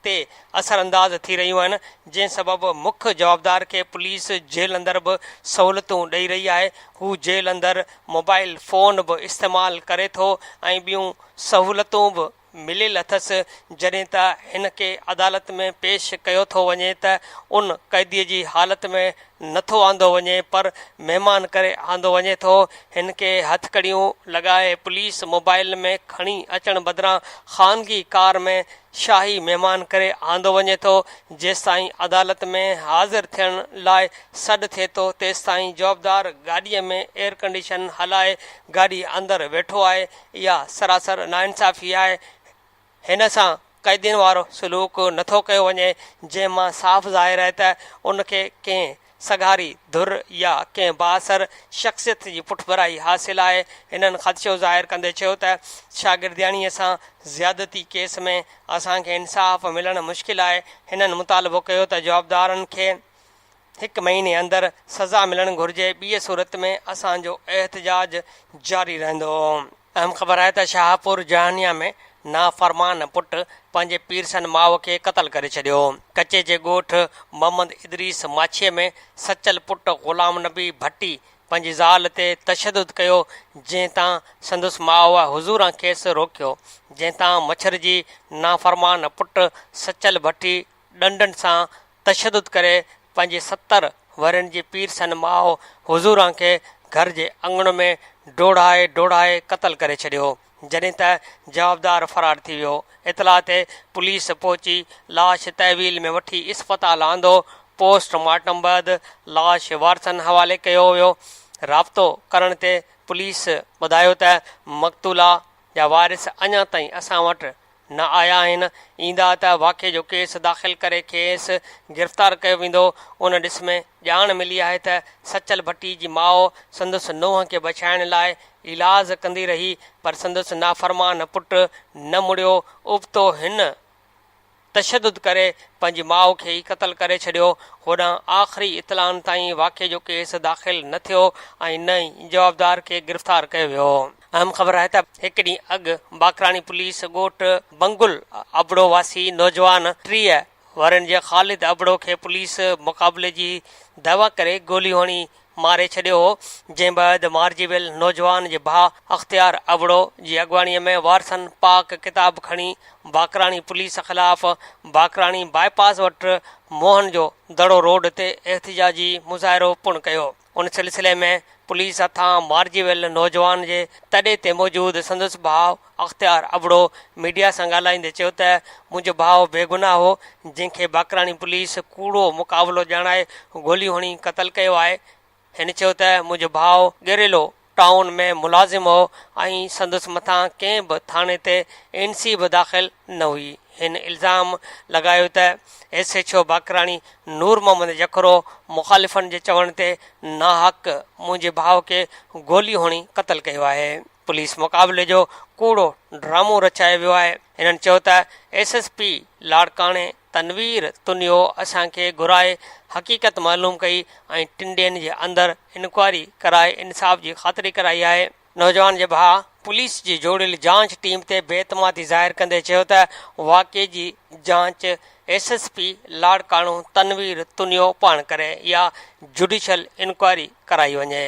تي اثرانداز ٿي رهيون آهن، جنهن سبب مک جوابدار کي پوليس جيل اندر به سهولتون ڏئي رهي آهي، هو جيل اندر موبائل فون به استعمال ڪري ٿو ۽ ٻيون سهولتون به مليل اٿس، جڏهن ته هن کي عدالت ۾ پيش ڪيو ٿو وڃي ته ان قيدي جي حالت ۾ نٿو آندو وڃي پر مهمان ڪري آندو وڃي ٿو، هن کي هٿڪڙيون لڳائي پوليس موبائل ۾ کڻي اچڻ بدران خانگي ڪار ۾ شاهي مهمان ڪري آندو وڃي ٿو، جيستائين عدالت ۾ حاضر ٿيڻ لاء سڏ ٿئي ٿو تيستائين جوابدار گاڏيء ۾ ايئرڪنڊيشن هلائي گاڏي اندر ويٺو آهي، اها سراسر ناانصافي آهي، هن سان قيدين وارو سلوڪ نٿو ڪيو وڃي، جنهن مان صاف ظاهر آهي ته ان کي ڪنهن سگهاري ڌر يا ڪنهن بااثر شخصيت جي پٺڀرائي حاصل آهي. هنن خدشو ظاهر ڪندي چيو ته شاگردياڻيء سان زيادتي ڪيس ۾ اسان کي انصاف ملڻ مشڪل آهي، هنن مطالبو ڪيو ته جوابدارن کي هڪ مهيني اندر سزا ملڻ گهرجي ٻيء صورت ۾ اسان جو احتجاج جاري رهندو. اهم خبر آهي ته شاهپور جهانيان ۾ نافرمان پٽ پنهنجي پيرسن ماء کي قتل ڪري ڇڏيو. ڪچي جي ڳوٺ محمد ادريس ماڇي ۾ سچل پٽ غلام نبي ڀٽي پنهنجي زال تي تشدد ڪيو جنهن تان سندس ماء حضوران کيس روڪيو جنهن تان مڇرجي نافرمان پٽ سچل ڀٽي ڏنڊن سان تشدد ڪري پنهنجي 70 ورهين جي پيرسن ماء حضوران کي گهر جي اڱڻ ۾ ڊوڙائي ڊوڙائي قتل ڪري ڇڏيو، جڏهن ته جوابدار فرار ٿي ويو. اطلاع تي پوليس پهچي لاش تحويل ۾ وٺي اسپتال آندو، پوسٽ مارٽم بعد لاش وارثن حوالي ڪيو ويو. رابطو ڪرڻ تي پوليس ٻڌايو ته مقتولا جا وارث اڃا تائين اسان وٽ نه آيا آهن، ايندا ته واقعي جو ڪيس داخل ڪري کيس گرفتار ڪيو ويندو، ان ڏس ۾ ڄاڻ ملي آهي ته سچل ڀٽي جي ماء سندس نونهن کي بچائڻ لاء ايلاز ڪندي رهي پر سندس نافرمان پٽ نه مڙيو، ابتو هن تشدد ڪري پنهنجي ماء کي ئي قتل ڪري ڇڏيو، هوڏانهن آخري اطلاعن تائين واقعي جو ڪيس داخل نه ٿيو ۽ نه ئي جوابدار کي گرفتار ڪيو ويو. اهم خبر آهي ته هڪ ڏينهن اڳ باقراڻي پوليس ڳوٺ بنگل ابڙو واسي نوجوان 30 ورهين جي خالد ابڙو کي پوليس مقابلي جي دعويٰ ڪري گوليون هڻي ماري ڇڏيو هو، جنهن بعد مارجي ويل نوجوان جي ڀاء اختيار ابڙو جي اڳواڻي ۾ وارثن پاڪ ڪتاب کڻي باقراڻي پوليس خلاف باقراڻي باء پاس وٽ موهن جو دڙو روڊ تي احتجاجي مظاهرو پڻ ڪيو. ان سلسلي ۾ پوليس هٿان مارجي ويل نوجوان جي تڏي تي موجود سندس ڀاء اختيار ابڙو ميڊيا سان ڳالهائيندي چيو ته منهنجو ڀاء بيگناهه هو جنهن کي باقراڻي پوليس ڪوڙو مقابلو ڄاڻائي گوليون هڻي قتل ڪيو آهي. هن چيو ته منهنجو ڀاء ڳيريلو ٽائون ۾ ملازم هو ۽ سندس مٿان ڪنهن به ٿاڻي تي اين سي به داخل نه هئي. هن الزام لڳايو ته S H O Bakrani Noor Muhammad Jakhro مخالفن جي چوڻ تي ناحق منهنجي ڀاء کي گولي هڻي قتل ڪيو آهي. پوليس مقابلي جو ڪوڙو ڊرامو رچايو ويو آهي. هنن چيو ته ايس ايس پي لاڙڪاڻي تنوير تنيو اسان کي گهرائي حقيقت معلوم ڪئي ۽ ٽن ڏينهن جي اندر انڪوائري ڪرائي انصاف جي خاطري ڪرائي آهي. نوجوان جي ڀاء پوليس جي جوڙيل جاچ ٽيم تي بي اعتمادي ظاهر ڪندي چيو ته واقعي جي جاچ S S P Larkana Tanveer Tunio پاڻ ڪري يا جوڊيشل انڪوائري ڪرائي وڃي.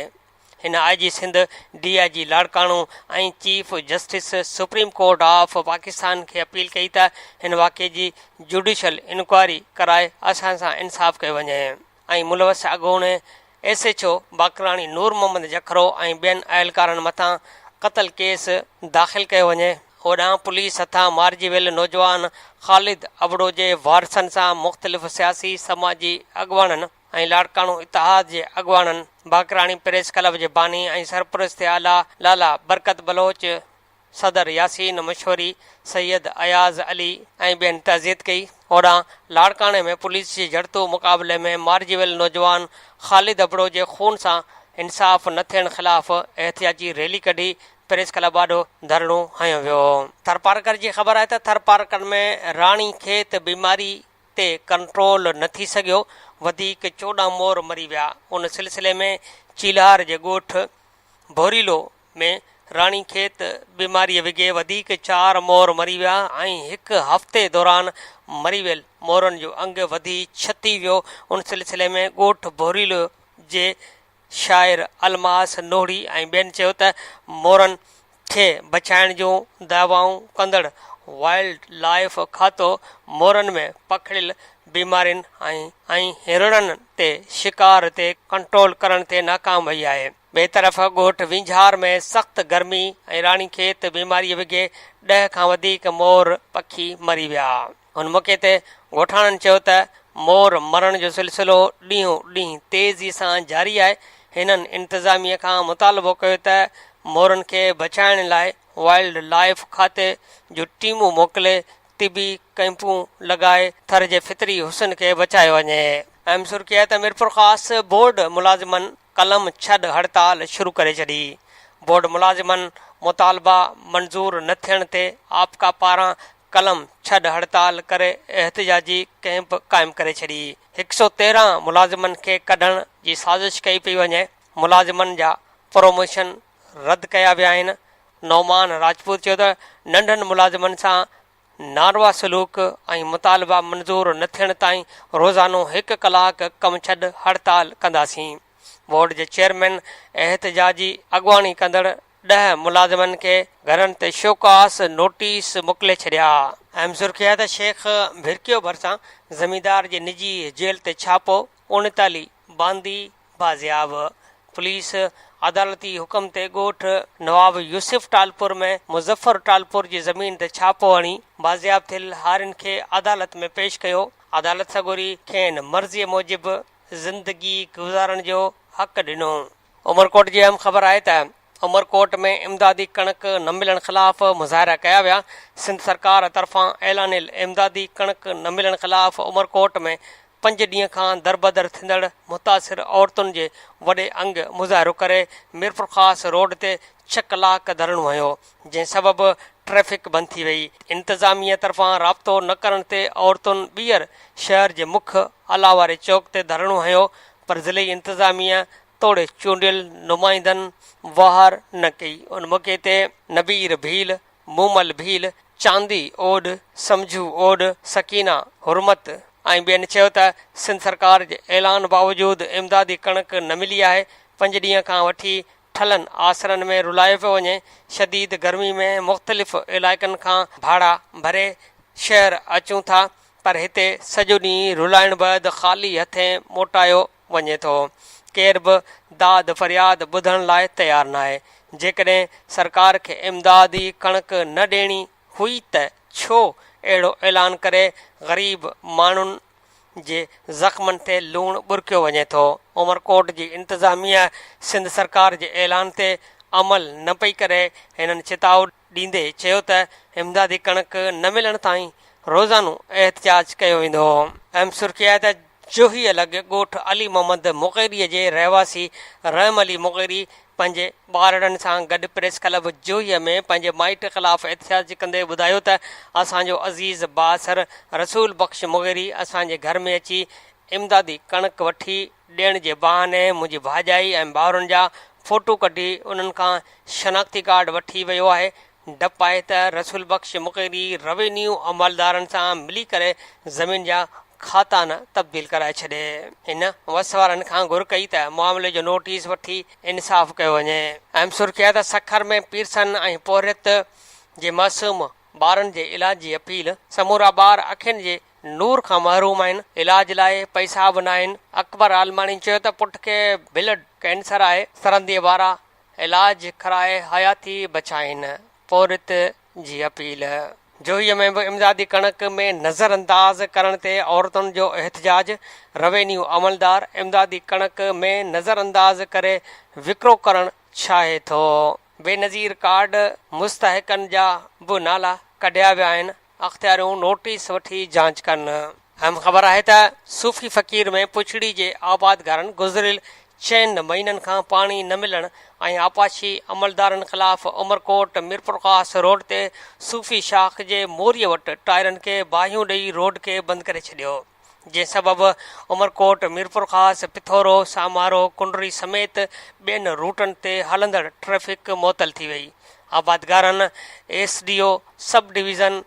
هن I G Sindh, D I G Larkana ۽ chief justice supreme court of Pakistan کي اپيل ڪئي ته هن واقعي جي جوڊيشل انڪوائري ڪرائي اسان سان انصاف ڪيو وڃي ۽ ملوث اڳوڻي S H O Bakrani Noor Muhammad Jakhro ۽ ٻين اهلڪارن مٿان قتل ڪيس داخل ڪيو وڃي. هوڏانهن پوليس هٿان مارجي ويل نوجوان خالد ابڙو جي وارثن سان مختلف سياسي سماجي اڳواڻن ۽ لاڙڪاڻو اتحاد جي اڳواڻن، باقراڻي پريس ڪلب جي باني ۽ سرپرست اعليٰ لالا برڪت بلوچ، صدر ياسين مشوري، سيد اياز علي ۽ ٻين تعزيت ڪئي. هوڏانهن لاڙڪاڻي ۾ پوليس جي جڙتو مقابلي ۾ مارجي ويل نوجوان خالد ابڙو جي خون سان انصاف نه ٿيڻ خلاف احتجاجي ريلي ڪڍي پريس ڪلب آڏو ڌرڻو هنيو ويو. ٿرپارڪر جي خبر آهي ته ٿرپارڪر ۾ راڻي کيت بيماري تي ڪنٽرول نه ٿي سگهيو، وڌيڪ 14 مور مري ويا، ان سلسلي ۾ چيلهار جي ڳوٺ ڀوريلو ۾ راڻي کيت بيماريء وگهي وڌيڪ چار مور مري ويا ۽ هڪ هفتي دوران مري ويل مورن جو انگ وڌي ڇهه ٿي ويو، ان سلسلي ۾ ڳوٺ ڀوريلو جي شاعر الماس نوھڙي ۽ ٻين چيو ته مورن کي بچائڻ جون دعوائون ڪندڙ وائلڊ لائيف کاتو مورن ۾ پکڙيل بيمارين ۽ هرڻن تي شڪار تي ڪنٽرول ڪرڻ تي ناڪام وئي آهي. ٻئي طرف ڳوٺ وينجهار ۾ سخت گرمي ۽ راڻي کيت بيماري وگهي ڏهه کان وڌيڪ مور پکي مري ويا. ان موقعي تي ڳوٺاڻن چيو ته مور مرڻ جو سلسلو ڏينهون ڏينهن تيزي سان جاري آهي، هنن انتظاميه کان مطالبو ڪيو ته مورن کي بچائڻ لاء وائلڊ لائيف کاتي جون ٽيمون موڪلي طبي ڪئمپون لڳائي ٿر جي فطري حسن کي بچايو وڃي. اهم سرخي آهي ته ميرپورخاص بورڊ ملازمن قلم ڇڏ هڙتال شروع ڪري ڇڏي، بورڊ ملازمن مطالبا منظور نه ٿيڻ تي آپڪا پاران قلم ڇڏ هڙتال ڪري احتجاجي ڪئمپ قائم ڪري ڇڏي. 113 ملازمن کي ڪڍڻ جي سازش ڪئي پئي وڃي، ملازمن جا پروموشن رد ڪيا ويا آهن. نعمان راجپوت چيو ته ننڍن ملازمن سان ناروا سلوڪ ۽ مطالبا منظور نه ٿيڻ تائين روزانو هڪ ڪلاڪ ڪم ڇڏ هڙتال ڪنداسين. بورڊ جي چيئرمين احتجاجي اڳواڻي ڪندڙ ڏهه ملازمن کي گهرن تي شوڪاس نوٽيس موڪلي ڇڏيا. اهم سرخي آهي ته شيخ ڀرڪيو ڀرسان زميندار جي نجي جيل تي ڇاپو، 39 باندي بازياب، پوليس عدالتي حڪم تي ڳوٺ نواب يوسف ٽالپر ۾ مظفر ٽالپر جي زمين تي ڇاپو هڻي بازياب ٿيل هارين کي عدالت ۾ پيش ڪيو، عدالت سڳوري کين مرضي موجب زندگي گذارڻ جو حق ڏنو. عمرڪوٽ جي اهم خبر آهي ته عمرڪوٽ ۾ امدادي ڪڻڪ نه ملڻ خلاف مظاهرا ڪيا ويا، سنڌ سرڪار طرفان اعلانيل امدادي ڪڻڪ نه ملڻ خلاف عمرڪوٽ ۾ پنج ڏينهن کان دربدر ٿيندڙ متاثر عورتن جي وڏي انگ مظاهرو ڪري ميرپورخاص روڊ تي ڇهه ڪلاڪ ڌرڻو هنيو، جنهن سبب ٽريفڪ بند ٿي وئي، انتظاميه طرفان رابطو نه ڪرڻ تي عورتن ٻيهر شهر جي مک الا واري چوڪ تي ڌرڻو هنيو پر ضلعي انتظاميه توڙي چونڊيل نمائندن واهر نه ڪئي. ان موقعي تي نبير ڀيل، مومل ڀيل، چاندي اوڏ، سمجهو اوڏ، سڪينه حرمت ۽ ٻين چيو ته سنڌ سرڪار جي اعلان باوجود امدادي ڪڻڪ نه ملي آهي، پنج ڏينهن کان وٺي ٺلهن آسرن ۾ رلايو پيو وڃي، شديد گرمي ۾ مختلف علائقن کان ڀاڙا ڀري شهر اچون ٿا پر هتي سڄو ڏينهن رلائڻ بعد خالي هٿين موٽايو وڃي ٿو، ڪير به داد فرياد ٻڌڻ لاء تيار ناهي، جيڪڏهن سرڪار کي امدادي ڪڻڪ نه ڏيڻي هئي ته ڇو اهڙو اعلان ڪري غريب ماڻهن جي زخمن تي لوڻ ٻرڪيو وڃي ٿو. عمرڪوٽ جي انتظاميه سنڌ سرڪار جي اعلان تي عمل نه پئي ڪري، هنن چتاء ڏيندي چيو ته امدادي ڪڻڪ نه ملڻ تائين روزانو احتجاج ڪيو ويندو. اهم سرخي آهي ته جوهيء لڳ ڳوٺ علي محمد مغيريء جي رهواسي رحم علي مغيري پنهنجي ٻارڙن سان گڏ پريس ڪلب جوهيء ۾ پنهنجي مائٽ خلاف احتجاج ڪندي ٻڌايو ته اسان جو عزيز بااثر رسول بخش مغيري اسان جي گهر ۾ اچي امدادي ڪڻڪ وٺي ڏيڻ جي بهاني منهنجي ڀاڄائي ۽ ڀائرن جا فوٽو ڪڍي انهن کان شناختي ڪارڊ وٺي ويو آهي، ڊپ آهي ته رسول بخش مغيري روينيو عملدارن سان ملي ڪري زمين جا کاتا نه تبديل ڪرائي ڇڏي. هن وس وارن کان گهر ڪئي ته معاملي جو نوٽيس وٺي انصاف ڪيو وڃي. اهم سرخي آهي ته سکر ۾ پيرسن ۽ پورهيت جي معصوم ٻارن جي علاج جي اپيل، سمورا ٻار اکين جي نور کان محروم آهن، علاج لاء پئسا به ناهن، اڪبر عالماڻي چيو ته پٽ کي بلڊ ڪينسر آهي، سرندي وارا علاج ڪرائي حياتي بچائين، پورهيت جي اپيل. جوهي ۾ به امدادي ڪڻڪ ۾ نظر انداز ڪرڻ تي عورتن جو احتجاج، روينيو عملدار امدادي ڪڻڪ ۾ نظر انداز ڪري وڪرو ڪرڻ چاهي ٿو. بينظير ڪارڊ مستحقن جا به نالا ڪڍيا ويا آهن، اختياريون نوٽيس وٺي جاچ ڪن. اهم خبر آهي ته صوفي فقير ۾ پڇڙي جي آبادگارن گذريل چئن مهينن کان پاڻي نه ملڻ ۽ آبپاشي عملدارن خلاف عمرڪوٽ ميرپورخاص روڊ تي صوفي شاخ جي موري وٽ ٽائرن کي باهيون ڏئي روڊ کي بند ڪري ڇڏيو جنهن سبب عمرڪوٽ ميرپورخاص پٿورو سامارو ڪنري سميت ٻين روٽن تي هلندڙ ٽريفڪ معطل ٿي وئي آبادگارن S D O sub division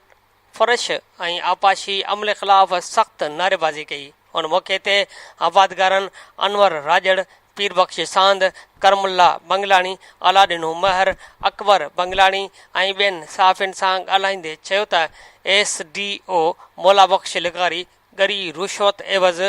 فرش ۽ آبپاشي عملي خلاف سخت نعريبازي ڪئي. ان موقعي تي آبادگارن انور راڄڙ، پير بخش ساند، ڪرم الله بنگلاڻي، الاڏنو مهر، اڪبر بنگلاڻي ۽ ٻين صحافين سان ڳالهائيندي چيو ته ايس ڊي او مولا بخش لغاري ڳري رشوت عيوض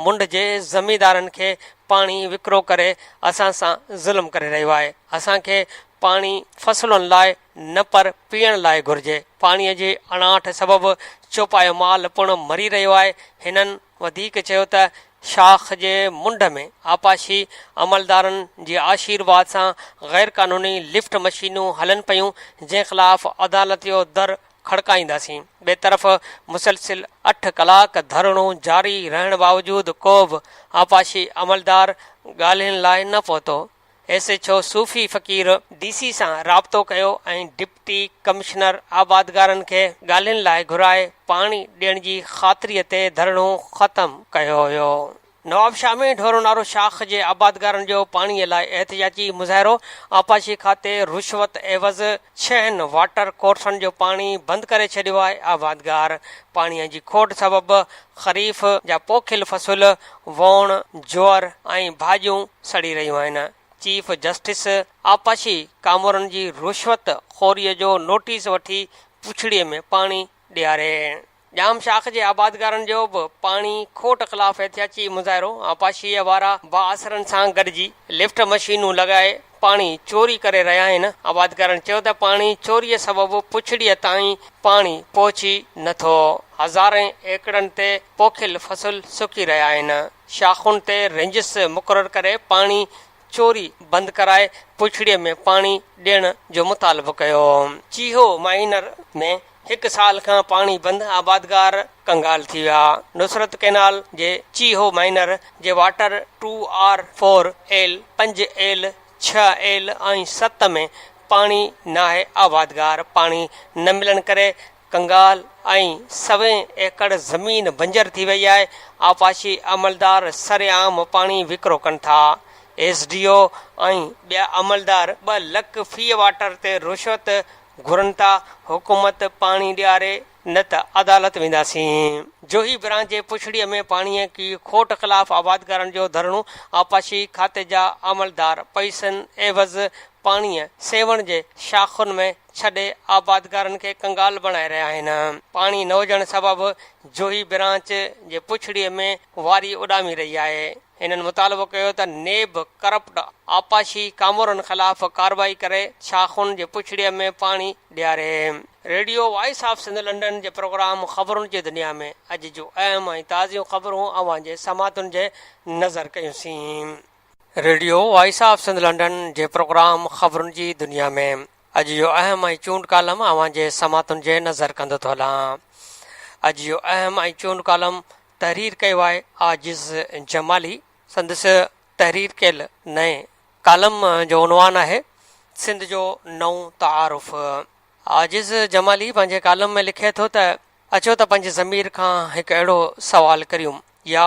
منڍ جي زميندارن کي پاڻي وڪرو ڪري اسان سان ظلم ڪري رهيو آهي، اسان کي پاڻي فصلن لاء نه پر پيئڻ لاء گهرجي، پاڻي جي اڻاٺ سبب چوپايو مال پڻ مري رهيو آهي، هنن وڌيڪ چيو ته شاخ جي منڍ ۾ آبپاشي عملدارن جي آشيرواد سان غيرقانوني لفٽ مشينون هلن پيون، جنهن خلاف عدالت جو در کڙڪائينداسين، ٻئي طرف مسلسل اٺ ڪلاڪ ڌرڻو جاري رهڻ باوجود ڪوبه آبپاشي عملدار ڳالهين لاء نه پهتو، S H O Sufi Faqir D C سان رابطو ڪيو ۽ ڊپٽي ڪمشنر آبادگارن کي ڳالهين لاء گهرائي پاڻي ڏيڻ جي خاطري تي ڌرڻو ختم ڪيو ويو. نوابشاهه ۾ ڍورونارو شاخ جي آبادگارن جو پاڻي لاء احتجاجي مظاهرو، آبپاشي کاتي رشوت عيوض ڇهن واٽر ڪورسن جو پاڻي بند ڪري ڇڏيو آهي، آبادگار پاڻي جي کوٽ سبب خريف جا پوکيل فصل ووڻ، جوئر ۽ ڀاڄيون سڙي رهيون آهن، چيف جسٽس آبپاشي ڪامورن جي رشوت خوري جو نوٽيس وٺي پڇڙي ۾ پاڻي ڏياري. ڄام شاخ جي آبادگارن جو به پاڻي کوٽ خلاف احتجاجي مظاهرو، آبپاشيء وارا بااثرن سان گڏجي لفٽ مشينون لڳائي پاڻي چوري ڪري رهيا آهن، آبادگارن چيو ته پاڻي چوريء سبب پڇڙيء تائين پاڻي پهچي نه ٿو، هزارين ايڪڙن تي پوکيل فصل سڪي رهيا آهن، شاخن تي رينجز مقرر ڪري پاڻي چوري بند ڪرائي پڇڙيء ۾ پاڻي ڏيڻ جو مطالبو ڪيو. چيهو مائينر ۾ هڪ سال کان پاڻي بند، آبادگار ڪنگال ٿي ويا. نصرت ڪئنال جي چيهو مائينر جي water two R four L, پنج ايل، ڇهه ايل ۽ ست ۾ پاڻي ناهي، آبادگار پاڻي نه ملڻ ڪري ڪنگال ۽ سوين ايڪڙ زمين بنجر ٿي وئي آهي، آبپاشي عملدار سرعام پاڻي وڪرو ڪن ٿا، ايس ڊي او ۽ ٻيا عملدار ٻه لک في واٽر تي رشوت گهرن ٿا، حڪومت پاڻي ڏياري نه ته عدالت وينداسين. جوهي برانچ جي پڇڙيء ۾ پاڻيء جي کوٽ خلاف آبادگارن جو ڌرڻو، آبپاشي کاتي جا عملدار پئسن عيوض پاڻيء سيوهڻ جي شاخن ۾ ڇڏي آبادگارن کي ڪنگال بڻائي رهيا آهن. پاڻي نه هجڻ سبب جوهي برانچ جي پڇڙيء ۾ واري اڏامي رهي آهي. هنن مطالبو ڪيو ته نيب ڪرپٽ آبپاشي ڪامورن خلاف ڪارروائي ڪري شاخن جي پڇڙيء ۾ پاڻي ڏياري. Radio voice of Sindh London جي پروگرام خبرن جي دنيا ۾ اڄ جون اهم ۽ تازيون خبرون اوهان جي سماعتن جي نظر ڪيون سين. Radio voice of Sindh London جي پروگرام خبرن جي دنيا ۾ اڄ جو اهم ۽ چونڊ ڪالم اوهان جي سماعتن جي نظر ڪندو ٿو هلان. اڄ جو اهم ۽ چونڊ ڪالم تحرير ڪيو آهي عاجز جمالي. سندس تحرير ڪيل نئين ڪالم جو عنوان آهي سنڌ جو نئون تعارف. عاجز جمالي پنهنجي ڪالم ۾ لکي ٿو ته اچو ته پنهنجي ضمير کان هڪ اهڙو سوال ڪريون يا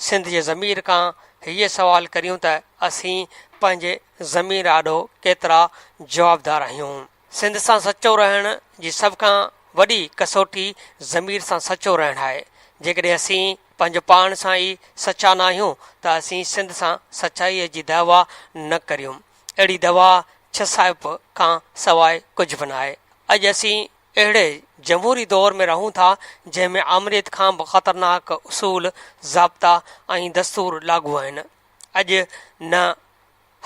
سنڌ جي ضمير کان هيء سوال ڪريون ته اسين پنهنجي ضمير آڏو ڪيترا جوابدار آهيون؟ سنڌ سان سچو رهڻ جي سڀ کان وڏي ڪسوٽي ضمير سان سچو رهڻ آهي. جيڪڏهن اسين پنهنجو پاڻ سان ئي سچا ناهيون ته اسين سنڌ سان سچائيء جي دعويٰ نه ڪريون. اهڙي دعويٰ ڇسائپ کان سواء ڪجهه به ناهي. اڄ اسين اهڙي جمهوري دور ۾ رهون ٿا جنهن ۾ آمريت کان به خطرناڪ اصول، ضابطا ۽ دستور لاڳو آهن. اڄ نه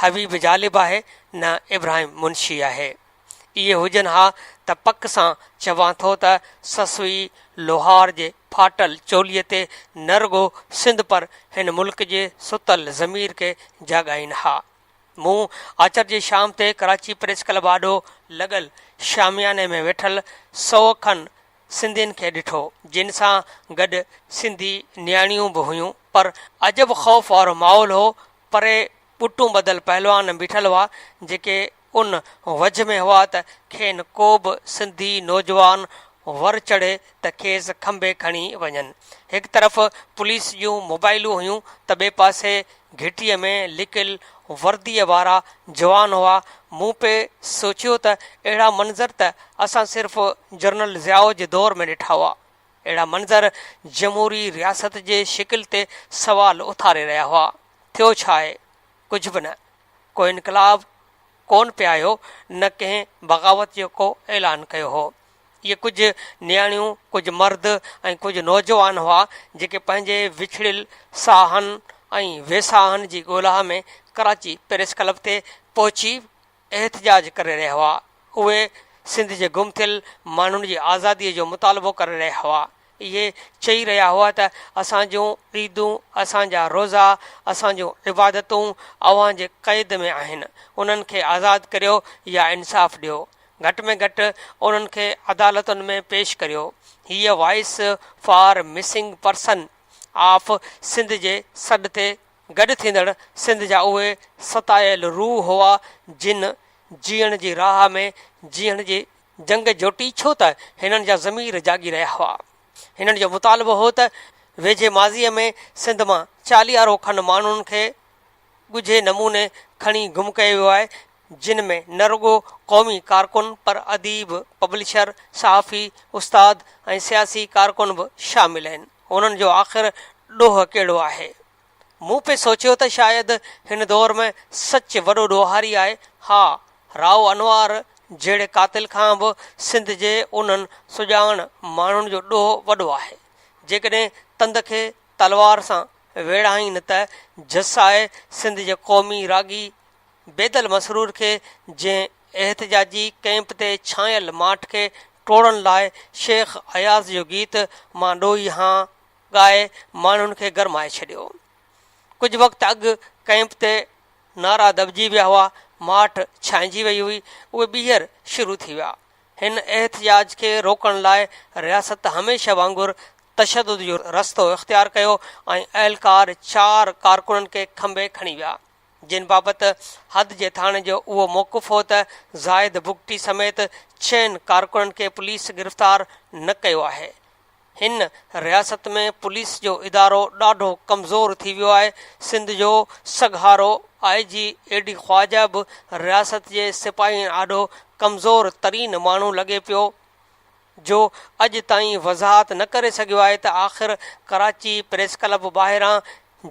حبيب جالب آهي نه ابراهيم منشي آهي. اهي هجن ها ته پڪ سان چوان ٿو ته سسئي لوهار جي ڦاٽل چوليء تي نه رڳو سنڌ پر هن ملڪ جي ستل ضمير کي جاڳائين ها. مون آچر جي شام تي ڪراچي پريس ڪلب آڏو لڳل شامياني ۾ ويٺل سئو کن سنڌين کي ڏٺو، جن سان گڏ سنڌي نياڻيون به هيون پر عجب خوف وارو ماحول هو پري ٻٽون ٻڌل پهلوان بيٺل هئا، جيڪي ان وجهه ۾ هئا ته کين ڪو به سنڌي نوجوان ور چڙهي ته کيس کنڀي کڻي وڃن. هڪ طرف پوليس جون موبائلون هيون ته ٻئي پاسي گهٽيء ۾ لڪل ورديء وارا جوان هئا. مون پئي سوچيو ته اهڙا منظر ته اسان صرف جنرل ضياء جي دور ۾ ڏٺا هئا. اهڙا منظر جمهوري رياست جي شڪل تي سوال اٿاري رهيا هئا. ٿيو ڇا آهي؟ ڪجهه به نه. ڪو انقلاب ڪونه پئي آيو، نه ڪنهن بغاوت جو ڪو اعلان ڪيو هو. اهي ڪجهه نياڻيون، ڪجهه مرد ۽ ڪجهه نوجوان هئا، جيڪي پنهنجي وڇڙيل ساهن ۽ ويساهن جي ڳولها ۾ ڪراچي پريس ڪلب تي پهچي احتجاج ڪري رهيا هئا. اهي سنڌ جي گم ٿيل ماڻهن جي آزاديء جو مطالبو ڪري رهيا هئا. اهي چئي رهيا هئا ته اسان جون عيدون، اسان جا روزا، اسان جون عبادتون اوهان جي قيد ۾ آهن، انهن کي آزاد ڪريو يا انصاف ڏيو. گهٽ ۾ گهٽ انهن کي عدالتن ۾ پيش ڪريو. هيء voice for missing person of Sindh جي سڏ تي گڏ ٿيندڙ سنڌ جا اهي ستايل روح هئا، جن جيئڻ جي راهه ۾ جيئڻ جي جنگ جوٽي ڇو ته هنن جا ضمير جاڳي رهيا هئا. هنن جو مطالبو هو ته ويجهي ماضيء ۾ سنڌ مان چاليهارو کن ماڻهن کي ڳجهي نموني کڻي گم ڪيو ويو آهي، جن ۾ نه رڳو قومي ڪارڪن پر اديب، پبلشر، صحافي، استاد ۽ سياسي ڪارڪن به شامل آهن. انهن جو آخر ڏوهه ڪهڙو آهي؟ مون پئي سوچيو ته شايد هن دور ۾ سچ وڏو ڏوهاري آهي. ها، رائو انوار جهڙي قاتل کان به سنڌ جي انهن سڄاڻ ماڻهن جو ڏوهه وڏو آهي. جيڪڏهن تند کي تلوار سان ويڙهائين ته جس آهي سنڌ جي قومي راڳي بيدل مسرور کي جنهن احتجاجي ڪئمپ تي ڇانيل ماٺ کي ٽوڙڻ لاء شيخ اياز جو گيت مان ڏوهي هان ڳائي ماڻهن کي گرمائي ڇڏيو. ڪجهه وقت اڳ ڪئمپ تي نعرا دٻجي ويا هئا، ماٺ ڇانئجي وئي هئي، اهي ٻيهر شروع ٿي ويا. هن احتجاج کي روڪڻ لاء رياست هميشه وانگر تشدد جو رستو اختيار ڪيو ۽ اهلڪار چار ڪارڪنن کي کنڀي کڻي ويا. جن بابت حد جي ٿاڻي جو اهو موقف هو ته زاهد بگٽي سميت چئن ڪارڪنن کي پوليس گرفتار نه ڪيو آهي. هن رياست ۾ پوليس جو ادارو ڏاڍو ڪمزور ٿي ويو آهي، سنڌ جو سگهارو آء جي اي ڊي خواجه به رياست جي سپاهين آڏو ڪمزور ترين ماڻهو لڳي پيو جو اڄ تائين وضاحت نه ڪري سگهيو آهي ته آخر ڪراچي پريس ڪلب ٻاهران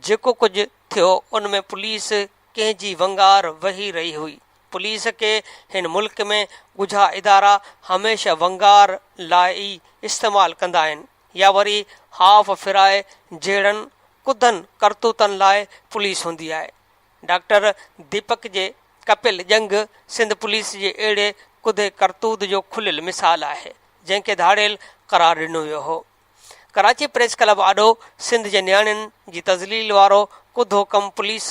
جيڪو ڪجهه ٿيو ان ۾ پوليس ڪنهن جي ونگار وهي رهي هئي. پوليس کي هن ملڪ ۾ ڳجها ادارا هميشه ونگار لاء ئي استعمال ڪندا آهن يا وري هاف فرائي جهڙن ڪڌن ڪرتوتن لاء پوليس هوندي آهي. ڊاڪٽر ديپڪ جي ڪپيل ڄنگهه سنڌ پوليس جي اهڙي ڪڌي ڪرتوت جو کليل مثال آهي، جنهن کي ڌاڙيل قرار ڏنو ويو هو. ڪراچي پريس ڪلب آڏو سنڌ جي نياڻين جي تذليل وارو ڪڌو ڪم پوليس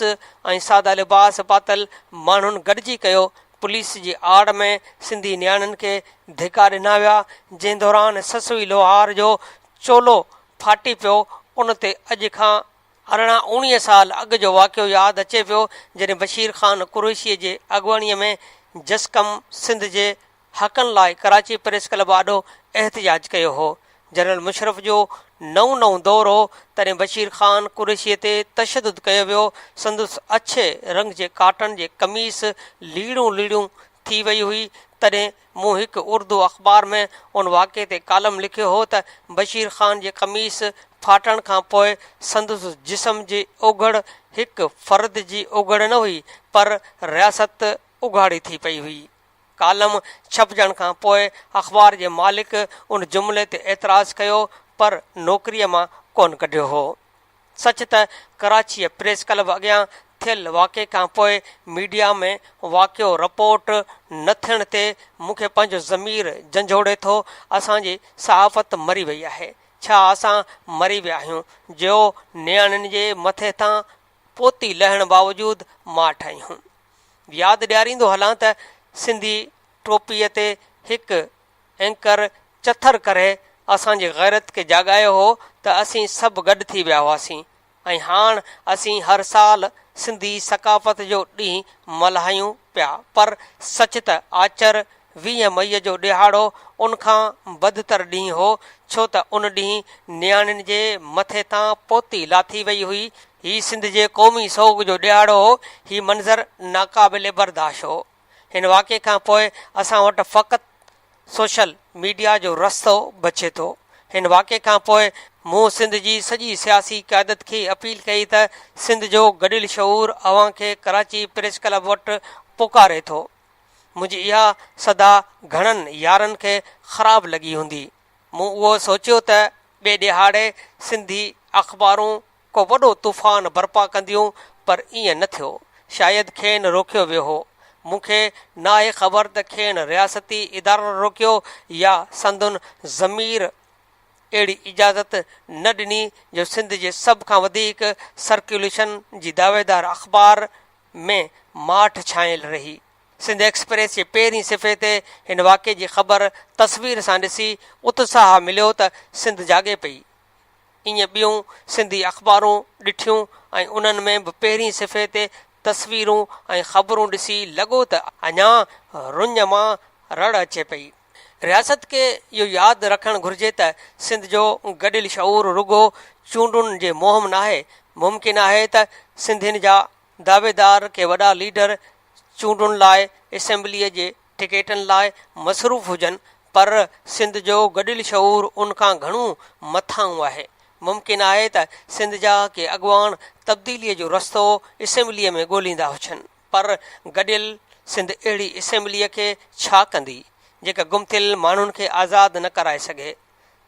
۽ سادا لباس پاتل ماڻهن گڏجي ڪيو، پوليس جي آڙ ۾ سنڌي نياڻين کي ڌڪا ڏنا ويا، جنهن دوران سسئي لوهار جو چولو ڦاٽي پيو، ان تي اڄ کان 18 اوڻيهه سال اڳ جو واقعو ياد اچي پيو، جڏهن بشير خان قريشيء جي اڳواڻيء ۾ جسقم سنڌ جي حقن لاء ڪراچي پريس ڪلب آڏو احتجاج ڪيو هو. جنرل مشرف جو نئون نئون دور هو، تڏهن بشير خان قريشيء تي تشدد ڪيو ويو، سندس اڇي رنگ جي ڪاٽن جي قميص ليڙون ليڙون ٿي وئي هئي، تڏهن مون هڪ اردو اخبار ۾ ان واقعي تي ڪالم لکيو هو ته بشير خان جي قميص ڦاٽڻ کان پوء سندس جسم جي اوگهڙ هڪ فرد جي اوگهڙ نه هئي پر رياست اگهاڙي ٿي پئي هئي. ڪالم ڇپجڻ کان پوء اخبار جي مالڪ ان جملي تي اعتراض ڪيو پر نوڪريء مان ڪونه ڪڍيو هو. سچ ته ڪراچيء پريس ڪلب اڳيان ٿيل واقعي کان پوء ميڊيا ۾ واقعو رپورٽ نه ٿيڻ تي مون کي پنهنجو ضمير جنجهوڙي ٿو، اسان جي صحافت مري وئي آهي، ڇا اسان مري ويا آهيون جو نياڻين جي مٿي تان پوتي لهڻ باوجود ماٺ آهيون. ياد ڏياريندو هلان ته سنڌي ٽوپيء تي هڪ اينڪر چٿر ڪري اسان جي غيرت کي جاڳايو هو ته اسين سڀ گڏ ٿي ويا هئاسين ۽ هاڻ اسين هر سال سنڌي ثقافت جو ڏينهن ملهايون پيا پر سچ ته آچر 20 مئي جو ڏهاڙو ان کان بدتر ڏينهن هو ڇو ته ان ڏينهن نياڻين جي مٿي تان پوتي لاٿي وئي هئي هي سنڌ جي قومي سوڳ جو ڏهاڙو هو هي منظر ناقابل برداشت هو. هن واقعي کان پوء اسان وٽ فقط سوشل ميڊيا جو رستو بچي ٿو. هن واقعي کان پوء مون سنڌ جي سڄي سياسي قيادت کي اپيل ڪئي ته سنڌ جو گڏيل شعور اوهان کي ڪراچي پريس ڪلب وٽ پڪاري ٿو. منهنجي اها صدا گهڻن يارن کي خراب لڳي هوندي. مون اهو سوچيو ته ٻئي ڏهاڙي سنڌي اخبارون ڪو وڏو طوفان برپا ڪنديون پر ائين نه ٿيو. شايد کين روڪيو ويو هو. مون کي ناهي خبر ته کين رياستي ادارن روڪيو يا سندن ضمير اهڙي اجازت نه ڏني جو سنڌ جي سڀ کان وڌيڪ سرڪيوليشن جي دعويدار اخبار ۾ ماٺ ڇانيل رهي. سنڌ ايڪسپريس جي پهرين صفحي تي هن واقعي جي خبر تصوير سان ڏسي اتساهه مليو ته سنڌ جاڳي پئي. ائين ٻيون سنڌي اخبارون ڏٺيون ۽ انهن ۾ به پهرين صفحي تي تصويرون ۽ خبرون ڏسي لڳو ته اڃا رڃ مان رڙ اچي پئي. رياست کي اهو ياد رکڻ گهرجي ته سنڌ جو گڏيل شعور رڳو چونڊن جي مهم ناهي، ممڪن آهي ته سنڌين جا دعويدار ڪي وڏا ليڊر چونڊن لاء اسيمبليء جي ٽڪيٽن لاء مصروف هجن پر سنڌ جو گڏيل شعور ان کان گهڻو مٿانهون آهي. ممڪن آهي ته سنڌ جا ڪي اڳواڻ تبديليء جو رستو اسيمبليء ۾ ڳوليندا هجن پر گڏيل سنڌ اهڙي اسيمبليء کي ڇا ڪندي جيڪا گم ٿيل ماڻهن کي آزاد نه ڪرائي سگهي.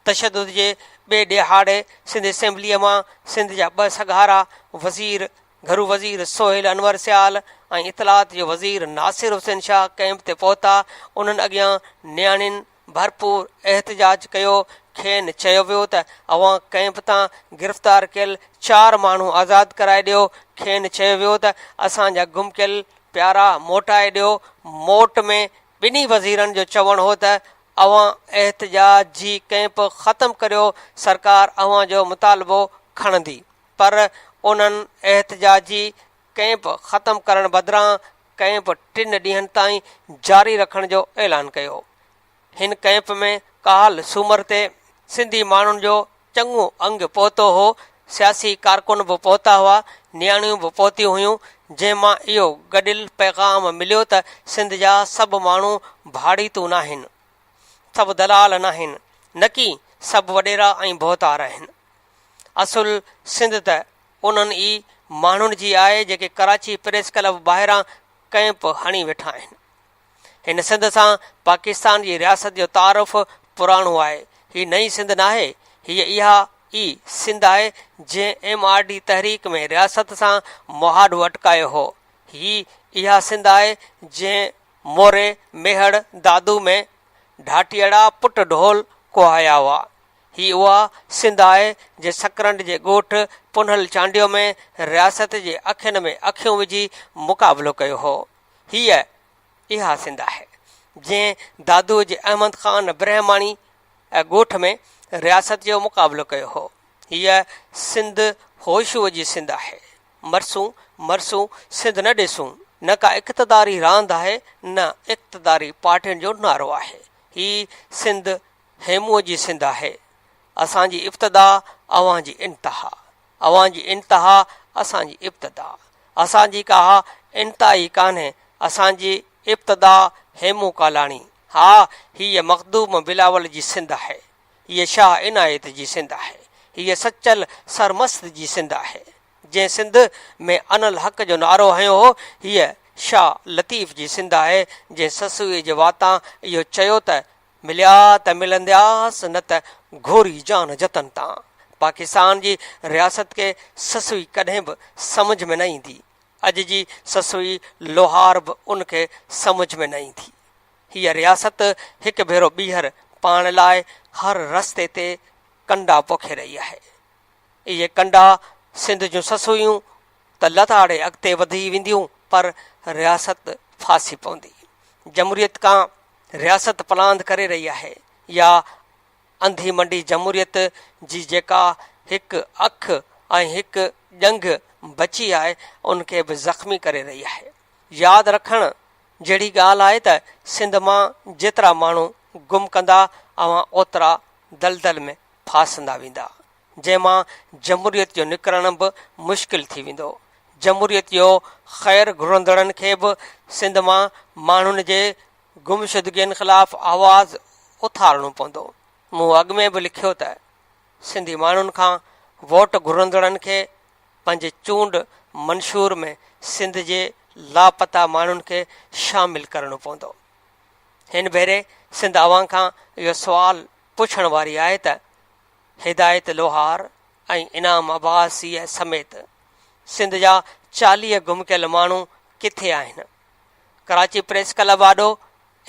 تشدد جي ٻئي ڏهاڙي سنڌ اسيمبليء مان سنڌ جا ٻه سگهارا وزير گهرو وزير سهيل انور سيال ۽ اطلاعات جو وزير ناصر حسين شاهه ڪئمپ تي پهتا، انهن اڳيان نياڻين ڀرپور احتجاج ڪيو، کين چيو ويو ته اوهان ڪئمپ تان گرفتار ڪيل چار ماڻهو آزاد ڪرائي ڏيو، کين چيو ويو ته اسان جا گم ڪيل پيارا موٽائي ڏيو، موٽ ۾ ٻنهي وزيرن جو چوڻ هو ته اوهان احتجاجي ڪئمپ ختم ڪريو، سرڪار اوهان جو مطالبو کڻندي. پر انهن احتجاجي ڪئمپ ختم ڪرڻ بدران ڪئمپ ٽن ڏينهن تائين جاري رکڻ جو اعلان ڪيو. هن ڪئمپ ۾ ڪالهه سومر تي سنڌي ماڻهن جو چڱو انگ پهتو هو، سياسي ڪارڪن به پهتا هئا، نياڻيون به پهتيون هيون، جنهن مان اهو گڏيل پيغام مليو ته سنڌ جا سڀ ماڻهو ڀاڙيتو ناهن، سڀ دلال ناهن، نڪي سڀ وڏيرا ۽ ڀوتار آهن. اصل سنڌ ته انهن ئي ماڻهن جي آهي جيڪي ڪراچي پريس ڪلب ٻاهران ڪئمپ هڻي ويٺا آهن. هن سنڌ سان پاڪستان جي رياست جو تعارف پراڻو آهي. هي نئين سنڌ ناهي، هيء اها ئي سنڌ آهي، جنهن ايم آر ڊي تحريڪ ۾ رياست سان مهاڏو اٽڪايو هو. هي اها سنڌ آهي، جنهن موري، ميهڙ، دادو ۾ ڍاٽيئڙا پٽ ڍول ڪوهايا هئا. هي اها سنڌ آهي، جنهن سڪرنڊ جي ڳوٺ پنهل چانڊيو ۾ رياست جي اکين ۾ اکيون وجهي مقابلو ڪيو هو. هيء اها سنڌ آهي، جنهن دادوء جي احمد خان برهماڻي ڳوٺ ۾ رياست جو مقابلو ڪيو هو. هيء سنڌ هوشوء جي سنڌ آهي. مرسون مرسون سنڌ نه ڏيسون. نه ڪا اقتداري راند آهي نه اقتداري پارٽين جو نعرو آهي. هي سنڌ هيمونء جي سنڌ آهي. اسان جي ابتدا اوهان جي انتها. اوهان جي انتها اسان جي ابتدا. اسان جي ڪا انتها ئي ڪانهي. اسان جي ابتدا هيمون ڪالاڻي. ها هيء مخدوم بلاول جي سنڌ آهي. هيء شاهه عنايت جي سنڌ آهي. هيء سچل سرمست جي سنڌ آهي. جنهن سنڌ ۾ انا الحق جو نعرو هنيو هو، هيء شاهه لطيف جي سنڌ آهي، جنهن سسئيء جي واتان اهو چيو ته، مليا ته ملندياس نه ته گهوري جان جتن تان. پاڪستان جي رياست کي سسئي ڪڏهن به سمجهه ۾ نه ايندي. اڄ جي سسئي لوهار به ان کي سمجهه ۾ نه ايندي. هيء رياست هڪ ڀيرو ٻيهر پاڻ لاء هر رستي تي ڪنڊا پوکي رهي آهي. اهي ڪنڊا سنڌ جون سسئيون ته لتاڙي اڳتي وڌي وينديون پر رياست ڦاسي پوندي. جمهوريت کان رياست پلاند ڪري رهي آهي يا انڌي منڊي جمهوريت جي جيڪا هڪ اک ۽ هڪ ڄنگهه بچي آهي ان کي به زخمي ڪري رهي آهي. ياد رکڻ جهڙي ڳالهه آهي ته سنڌ مان جيترا ماڻهو گم ڪندا اوهان اوترا دلدل ۾ ڦاسندا ويندا جنهن مان جمهوريت جو نڪرڻ به مشڪل ٿي ويندو. جمهوريت جو خير گهرندڙن کي به سنڌ مان ماڻهن جي گمشدگين خلاف آواز اٿارڻو پوندو. مون اڳ ۾ به لکيو ته سنڌي ماڻهن کان ووٽ گهرندڙن کي پنهنجي چونڊ منشور ۾ سنڌ جي لاپتا ماڻهن کي شامل ڪرڻو پوندو. هن ڀيري سنڌ اوهان کان اهو سوال پڇڻ واري آهي ته هدايت لوهار ۽ انعام عباسيء سميت سنڌ جا 40 گم ڪيل ماڻهو ڪٿي آهن؟ ڪراچي پريس ڪلب آڏو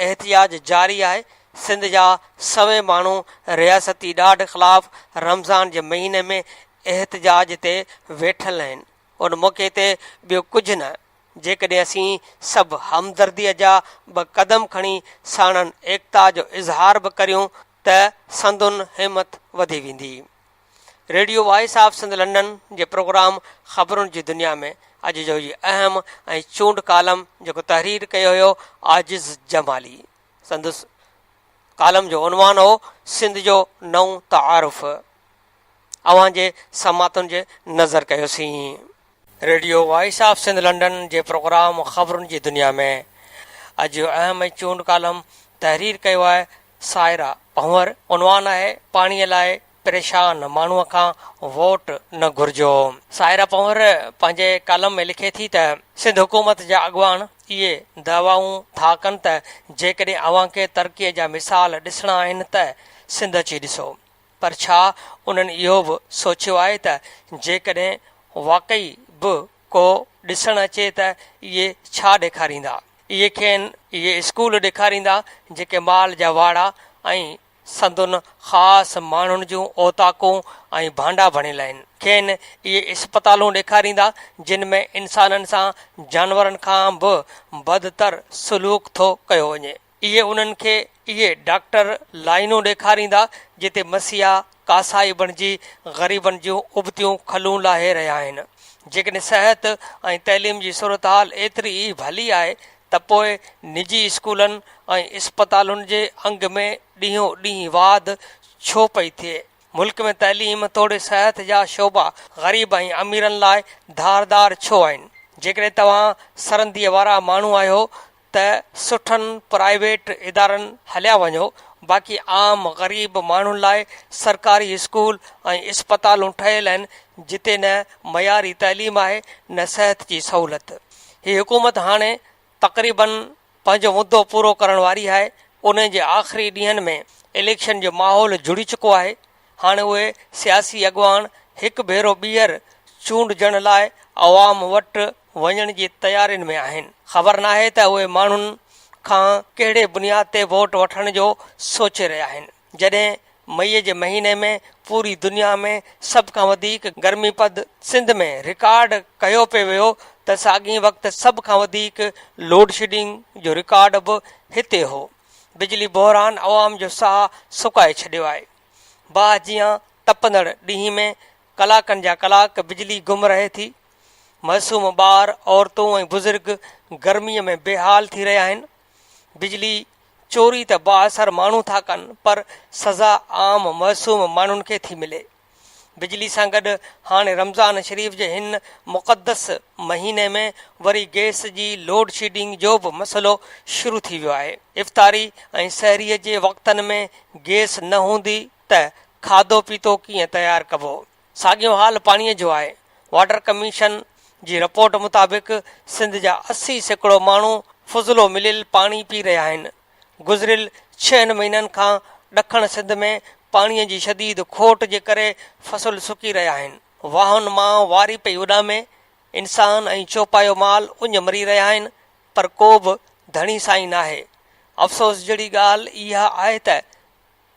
احتجاج جاري آهي، سنڌ جا سوين ماڻهو رياستي ڏاڍ خلاف رمضان جي مهيني ۾ احتجاج تي ويٺل آهن، ان موقعي تي ٻيو ڪجهه نه جيڪڏهن اسين سڀ همدرديء جا ٻه قدم کڻي ساڻن ايڪتا جو اظهار به ڪريون ته سندن همت وڌي ويندي. Radio voice of Sindh London جي پروگرام خبرن جي دنيا ۾ اڄ جو هي اهم ۽ چونڊ ڪالم جيڪو تحرير ڪيو هيو عاجز جمالي سندس ڪالم جو عنوان هو سنڌ جو نئون تعارف اوهان جي سماعتن جي نظر ڪيوسين. Radio voice of Sindh London جي پروگرام خبرن جي دنيا ۾ اڄ جو اهم ۽ چونڊ ڪالم تحرير ڪيو آهي سائره پنهور عنوان آهي پاڻي لاء پريشان ماڻهوء کان ووٽ نه گهرجو. سائره پنهور پنهنجي ڪالم ۾ لکي ٿي ته سنڌ حڪومت جا اڳواڻ اهي دعوائون ٿا ڪن ته جيڪڏهن اوهان کي ترقيء جا مثال ڏسڻا آهن ته سنڌ اچي ڏسو پر ڇا انهن اهو به سوچيو آهي ته جيڪڏهن واقعي به ڪو ڏسڻ اچي ته اهي ڇا ڏيکاريندا؟ اهي کين اهي اسڪول ڏيکاريندا جيڪي مال جا واڙا ۽ سندن خاص ماڻهن جون اوطاقون ۽ ڀانڊا بڻيل آهن. کين اهي اسپتالون ڏيکاريندا جن ۾ انسانن سان جانورن کان به بدتر سلوڪ ٿو ڪيو وڃي. اهي انهن کي اهي ڊاڪٽر لائينون ڏيکاريندا جتي مسيحا ڪاسائي بڻجي غريبن جون ابتيون کلون لاهي رهيا آهن. جيڪڏهن صحت ۽ تعليم جي صورتحال ايتري ئي ڀلي آهي ته پوء نجي اسڪولن ۽ اسپتالن جي انگ ۾ ڏينهون ڏينهن واڌ ڇو پئي ٿئي؟ ملڪ ۾ تعليم توڙي صحت جا شعبا غريب ۽ اميرن لاء ڌار ڌار ڇو آهن؟ جيڪڏهن توهان سرنديء وارا ماڻهو آهيو ته سٺن پرائيويٽ ادارن هليا وڃو، باقي عام غريب ماڻهن لاء سرڪاري اسڪول ۽ اسپتالون ٺهيل آهن جتي نه معياري تعليم آهي نه صحت جي سهولت. هي حڪومت هاڻي تقريبن پنهنجو مدو پورو ڪرڻ واري آهي، انهي جي آخري ڏينهن ۾ اليڪشن جو ماحول جڙي چڪو آهي. هاڻي اهي سياسي اڳواڻ هڪ ڀيرو ٻيهر چونڊجڻ لاء عوام وٽ وڃڻ جي تيارين ۾ آهن. خبر ناهي ته اهي ماڻهن کان ڪهڙي بنياد تي ووٽ وٺڻ جو سوچي رهيا آهن. جڏهن مئي جي مهيني ۾ پوري دنيا ۾ سڀ کان وڌيڪ گرمي پد سنڌ ۾ رڪارڊ ڪيو پئي ويو ته ساڳئي وقت سڀ کان وڌيڪ لوڊشيڊنگ جو رڪارڊ به هتي هو. بجلي بحران عوام جو ساهه سڪائي ڇڏيو آهي. باهه جيان تپندڙ ڏينهن ۾ ڪلاڪن جا ڪلاڪ بجلي گم رهي ٿي. معصوم ٻار، عورتون ۽ بزرگ گرميء ۾ بيحال ٿي رهيا آهن. بجلي چوري ته بااثر ماڻهو ٿا ڪن پر سزا عام معصوم ماڻهن کي ٿي ملي. بجلي سان گڏ هاڻي رمضان شريف جي هن مقدس مهيني ۾ وري گئس جي لوڊشيڊنگ جو به مسئلو شروع ٿي ويو آهي. افطاري ۽ سحريء جي وقتن ۾ گئس نه هوندي ته کاڌو پيتو ڪيئن تيار ڪبو؟ ساڳيو حال پاڻي جو آهي. واٽر ڪميشن جي رپورٽ مطابق سنڌ جا 80% ماڻهو فضلو مليل پاڻي پي رهيا آهن. گذريل ڇهن مهينن کان ڏکڻ سنڌ ۾ پاڻي جي شديد کوٽ جي ڪري فصل سڪي رهيا آهن. واهن مان واري پئي اڏامي، انسان ۽ چوپايو مال اڃ مري رهيا آهن پر ڪو به ڌڻي سائين ناهي. افسوس جهڙي ڳالهه اها آهي ته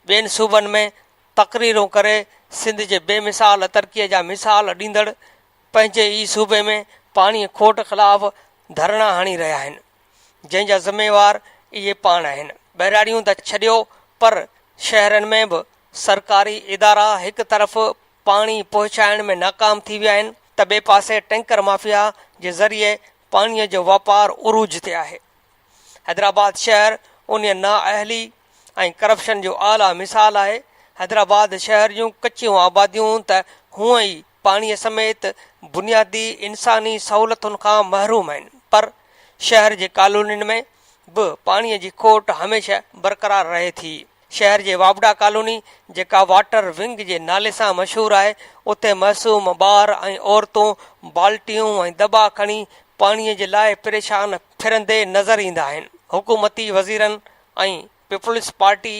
ٻين صوبن ۾ تقريرون ڪري سنڌ جي بي مثال ترقيء جا مثال ڏيندڙ پنهنجي ئي صوبي ۾ پاڻي کوٽ خلاف ڌرڻا هڻي رهيا آهن، جنهن جا ذميوار اهي پاڻ آهن. ٻهراڙيون ته ڇڏيو پر شهرن ۾ به سرڪاري ادارا هڪ طرف پاڻي پهچائڻ ۾ ناڪام ٿي ويا آهن ته ٻئي پاسي ٽينڪر مافيا جي ذريعي پاڻي جو واپار عروج تي آهي. حيدرآباد شهر انهيء نااهلي ۽ ڪرپشن جو اعليٰ مثال آهي. حيدرآباد شهر جون ڪچيون آباديون ته هونء ئي پاڻيء سميت بنيادي انساني سهولتن کان محروم آهن پر شهر جي ڪالونين ۾ به پاڻيء جي کوٽ هميشه برقرار رهي ٿي. شهر جي واپڊا ڪالوني جيڪا واٽر ونگ جي نالي سان مشهور آهي اتي معصوم ٻار ۽ عورتون بالٽيون ۽ دٻا کڻي پاڻيء جي لاء پريشان ڦرندي نظر ايندا آهن. حڪومتي وزيرن ۽ پيپلز پارٽي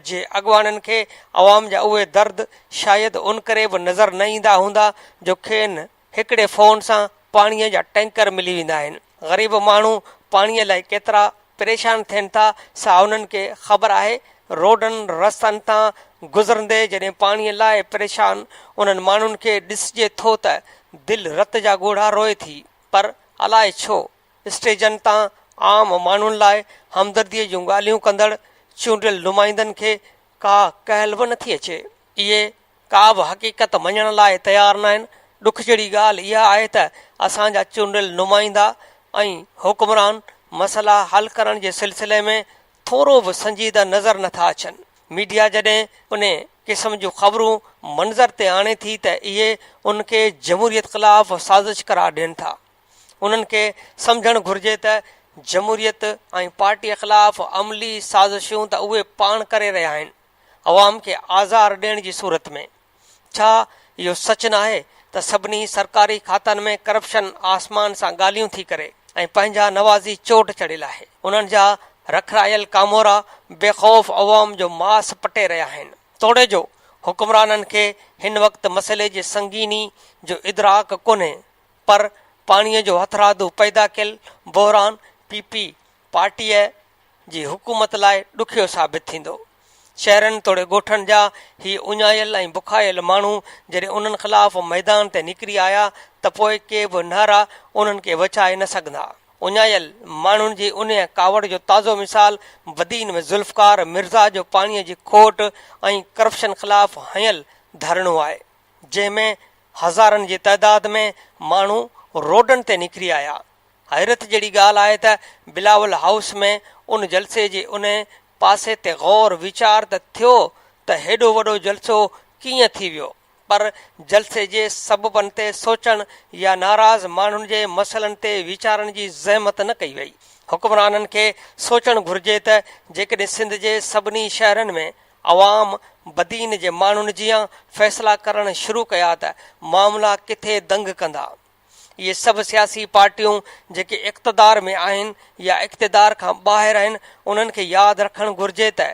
جي اڳواڻن کي عوام جا اهي درد شايد ان ڪري به نظر نه ايندا هوندا جو کين هڪڙي فون سان پاڻيء جا ٽينڪر ملي ويندا آهن. غريب ماڻهو پاڻيء لاء ڪيترا پريشان ٿين ٿا سا انهن کي خبر آهي. روڊن رستن تان گذرندي جڏهن پاڻيء لاء پريشان انهن ماڻهن کي ڏسجي ٿو ته دل رت جا ڳوڙها روئي ٿي پر الائي ڇو اسٽيجن تان عام ماڻهن لاء همدرديء جون ڳالهيون ڪندڙ چونڊيل نمائندن کي ڪا ڪهل به نٿي اچي. اهي ڪا به حقيقت مڃڻ لاء تيار ناهن. ڏک جهڙي ڳالهه اها آهي ته اسان جا چونڊيل نمائندا ۽ حڪمران مسئلا حل ڪرڻ جي سلسلي ۾ ٿورو به سنجيده نظر نٿا اچن. ميڊيا جڏهن ان قسم جون خبرون منظر تي آڻي ٿي ته اهي ان کي جمهوريت خلاف سازش قرار ڏين ٿا. انهن کي سمجهڻ گهرجي ته جمهوريت ۽ پارٽي خلاف عملي سازشون ته اهي پاڻ ڪري رهيا آهن عوام کي آزار ڏيڻ جي صورت ۾. ڇا اهو سچ ناهي ته سڀني سرڪاري کاتن ۾ ڪرپشن آسمان سان ڳالهيون ٿي ڪري ۽ پنهنجا نوازي چوٽ چڙهيل آهي. انهن جا رکرايل ڪامورا بي خوف عوام جو ماس پٽي رهيا آهن. توڙي جو حڪمرانن کي هن وقت مسئلي جي سنگيني جو ادراڪ ڪونهي پر پاڻيء جو هٿرادو پيدا ڪيل بحران پي پي پارٽيء جي حڪومت لاء ڏکيو ثابت ٿيندو. شهرن توڙي ڳوٺن جا هي اڃايل ۽ بکايل ماڻهو جڏهن انهن خلاف ميدان تي نڪري آيا ته پوء ڪي به نعرا انهن کي بچائي نه سگهندا. اڃايل ماڻهن جي انهيء ڪاوڙ جو تازو مثال بدين ۾ ذوالفقار مرزا جو پاڻيء جي کوٽ ۽ ڪرپشن خلاف هنيل ڌرڻو آهي. جنهن ۾ هزارن جي تعداد ۾ ماڻهو روڊن تي نڪري آيا. حيرت جهڙي ڳالهه آهي ته بلاول هائوس ۾ ان جلسي جي انهي پاسي تي غور ويچار ته ٿيو ته هيڏو وڏو جلسو ڪيئن ٿي ويو پر جلسي جي سببن تي سوچڻ يا ناراض ماڻهن جي مسئلن تي ويچارڻ جي زحمت نه ڪئي وئي. حڪمرانن کي سوچڻ گهرجي ته جيڪڏهن سنڌ جي سڀني شهرن ۾ عوام بدين جي ماڻهن جيان فيصلا ڪرڻ شروع ڪيا ته معاملا ڪٿي دنگ ڪندا. اهي سڀ سياسي پارٽيون جيڪي اقتدار ۾ آهن يا اقتدار کان ٻاهر آهن انهن کي ياد رکڻ گهرجي ته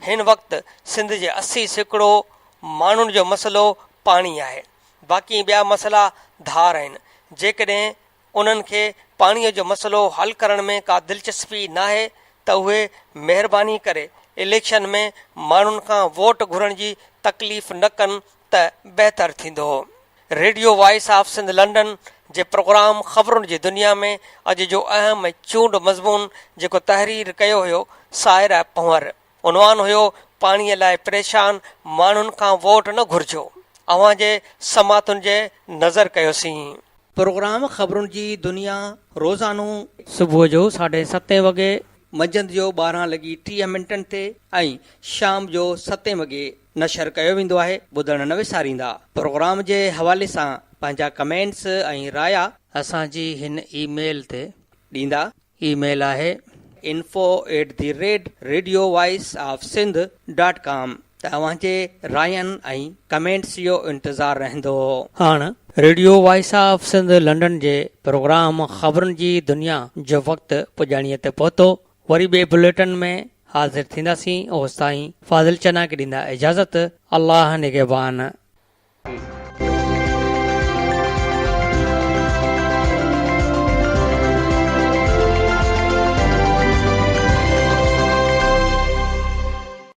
هن وقت سنڌ جي 80% ماڻهن جو مسئلو پاڻي آهي، باقي ٻيا مسئلا ڌار آهن، جيڪڏهن انهن کي پاڻي جو مسئلو حل ڪرڻ ۾ ڪا دلچسپي ناهي ته اهي مهرباني ڪري اليڪشن ۾ ماڻهن کان ووٽ گهرڻ جي تڪليف نه ڪن ته بهتر ٿيندو. Radio voice of Sindh London جي پروگرام خبرن جي دنيا ۾ اڄ جو اهم ۽ چونڊ مضمون جيڪو تحرير ڪيو هيو سائره پنهور عنوان هيو پاڻي لاء پريشان ماڻهن کان ووٽ نه گهرجو اوهان جي سماعتن جي نظر ڪيوسين. پروگرام خبرن جي دنيا روزانو. صبح جو ساڍي ستين وڳي، منجهند جو 12 لڳي 30 منٽن تي ۽ شام جو ستين وڳي نشر ڪيو ويندو آهي ٻڌڻ نه وساريندا پروگرام جي حوالي سان پنهنجا ڪمينٽس ۽ رايا. اسان جي هن اي ميل تي. ڏيندا. اي ميل آهي. Info at the rate radio voice of Sindh dot com ته اوهان جي راين ۽ ڪمينٽس جو انتظار رهندو. هاڻ radio voice of Sindh London جي پروگرام خبرن جي دنيا جو وقت پڄاڻيء تي پهتو. وري ٻئي بليٽن ۾ حاضر ٿينداسين اوستائين فاضل چنا کي ڏيندا اجازت الله نگهبان.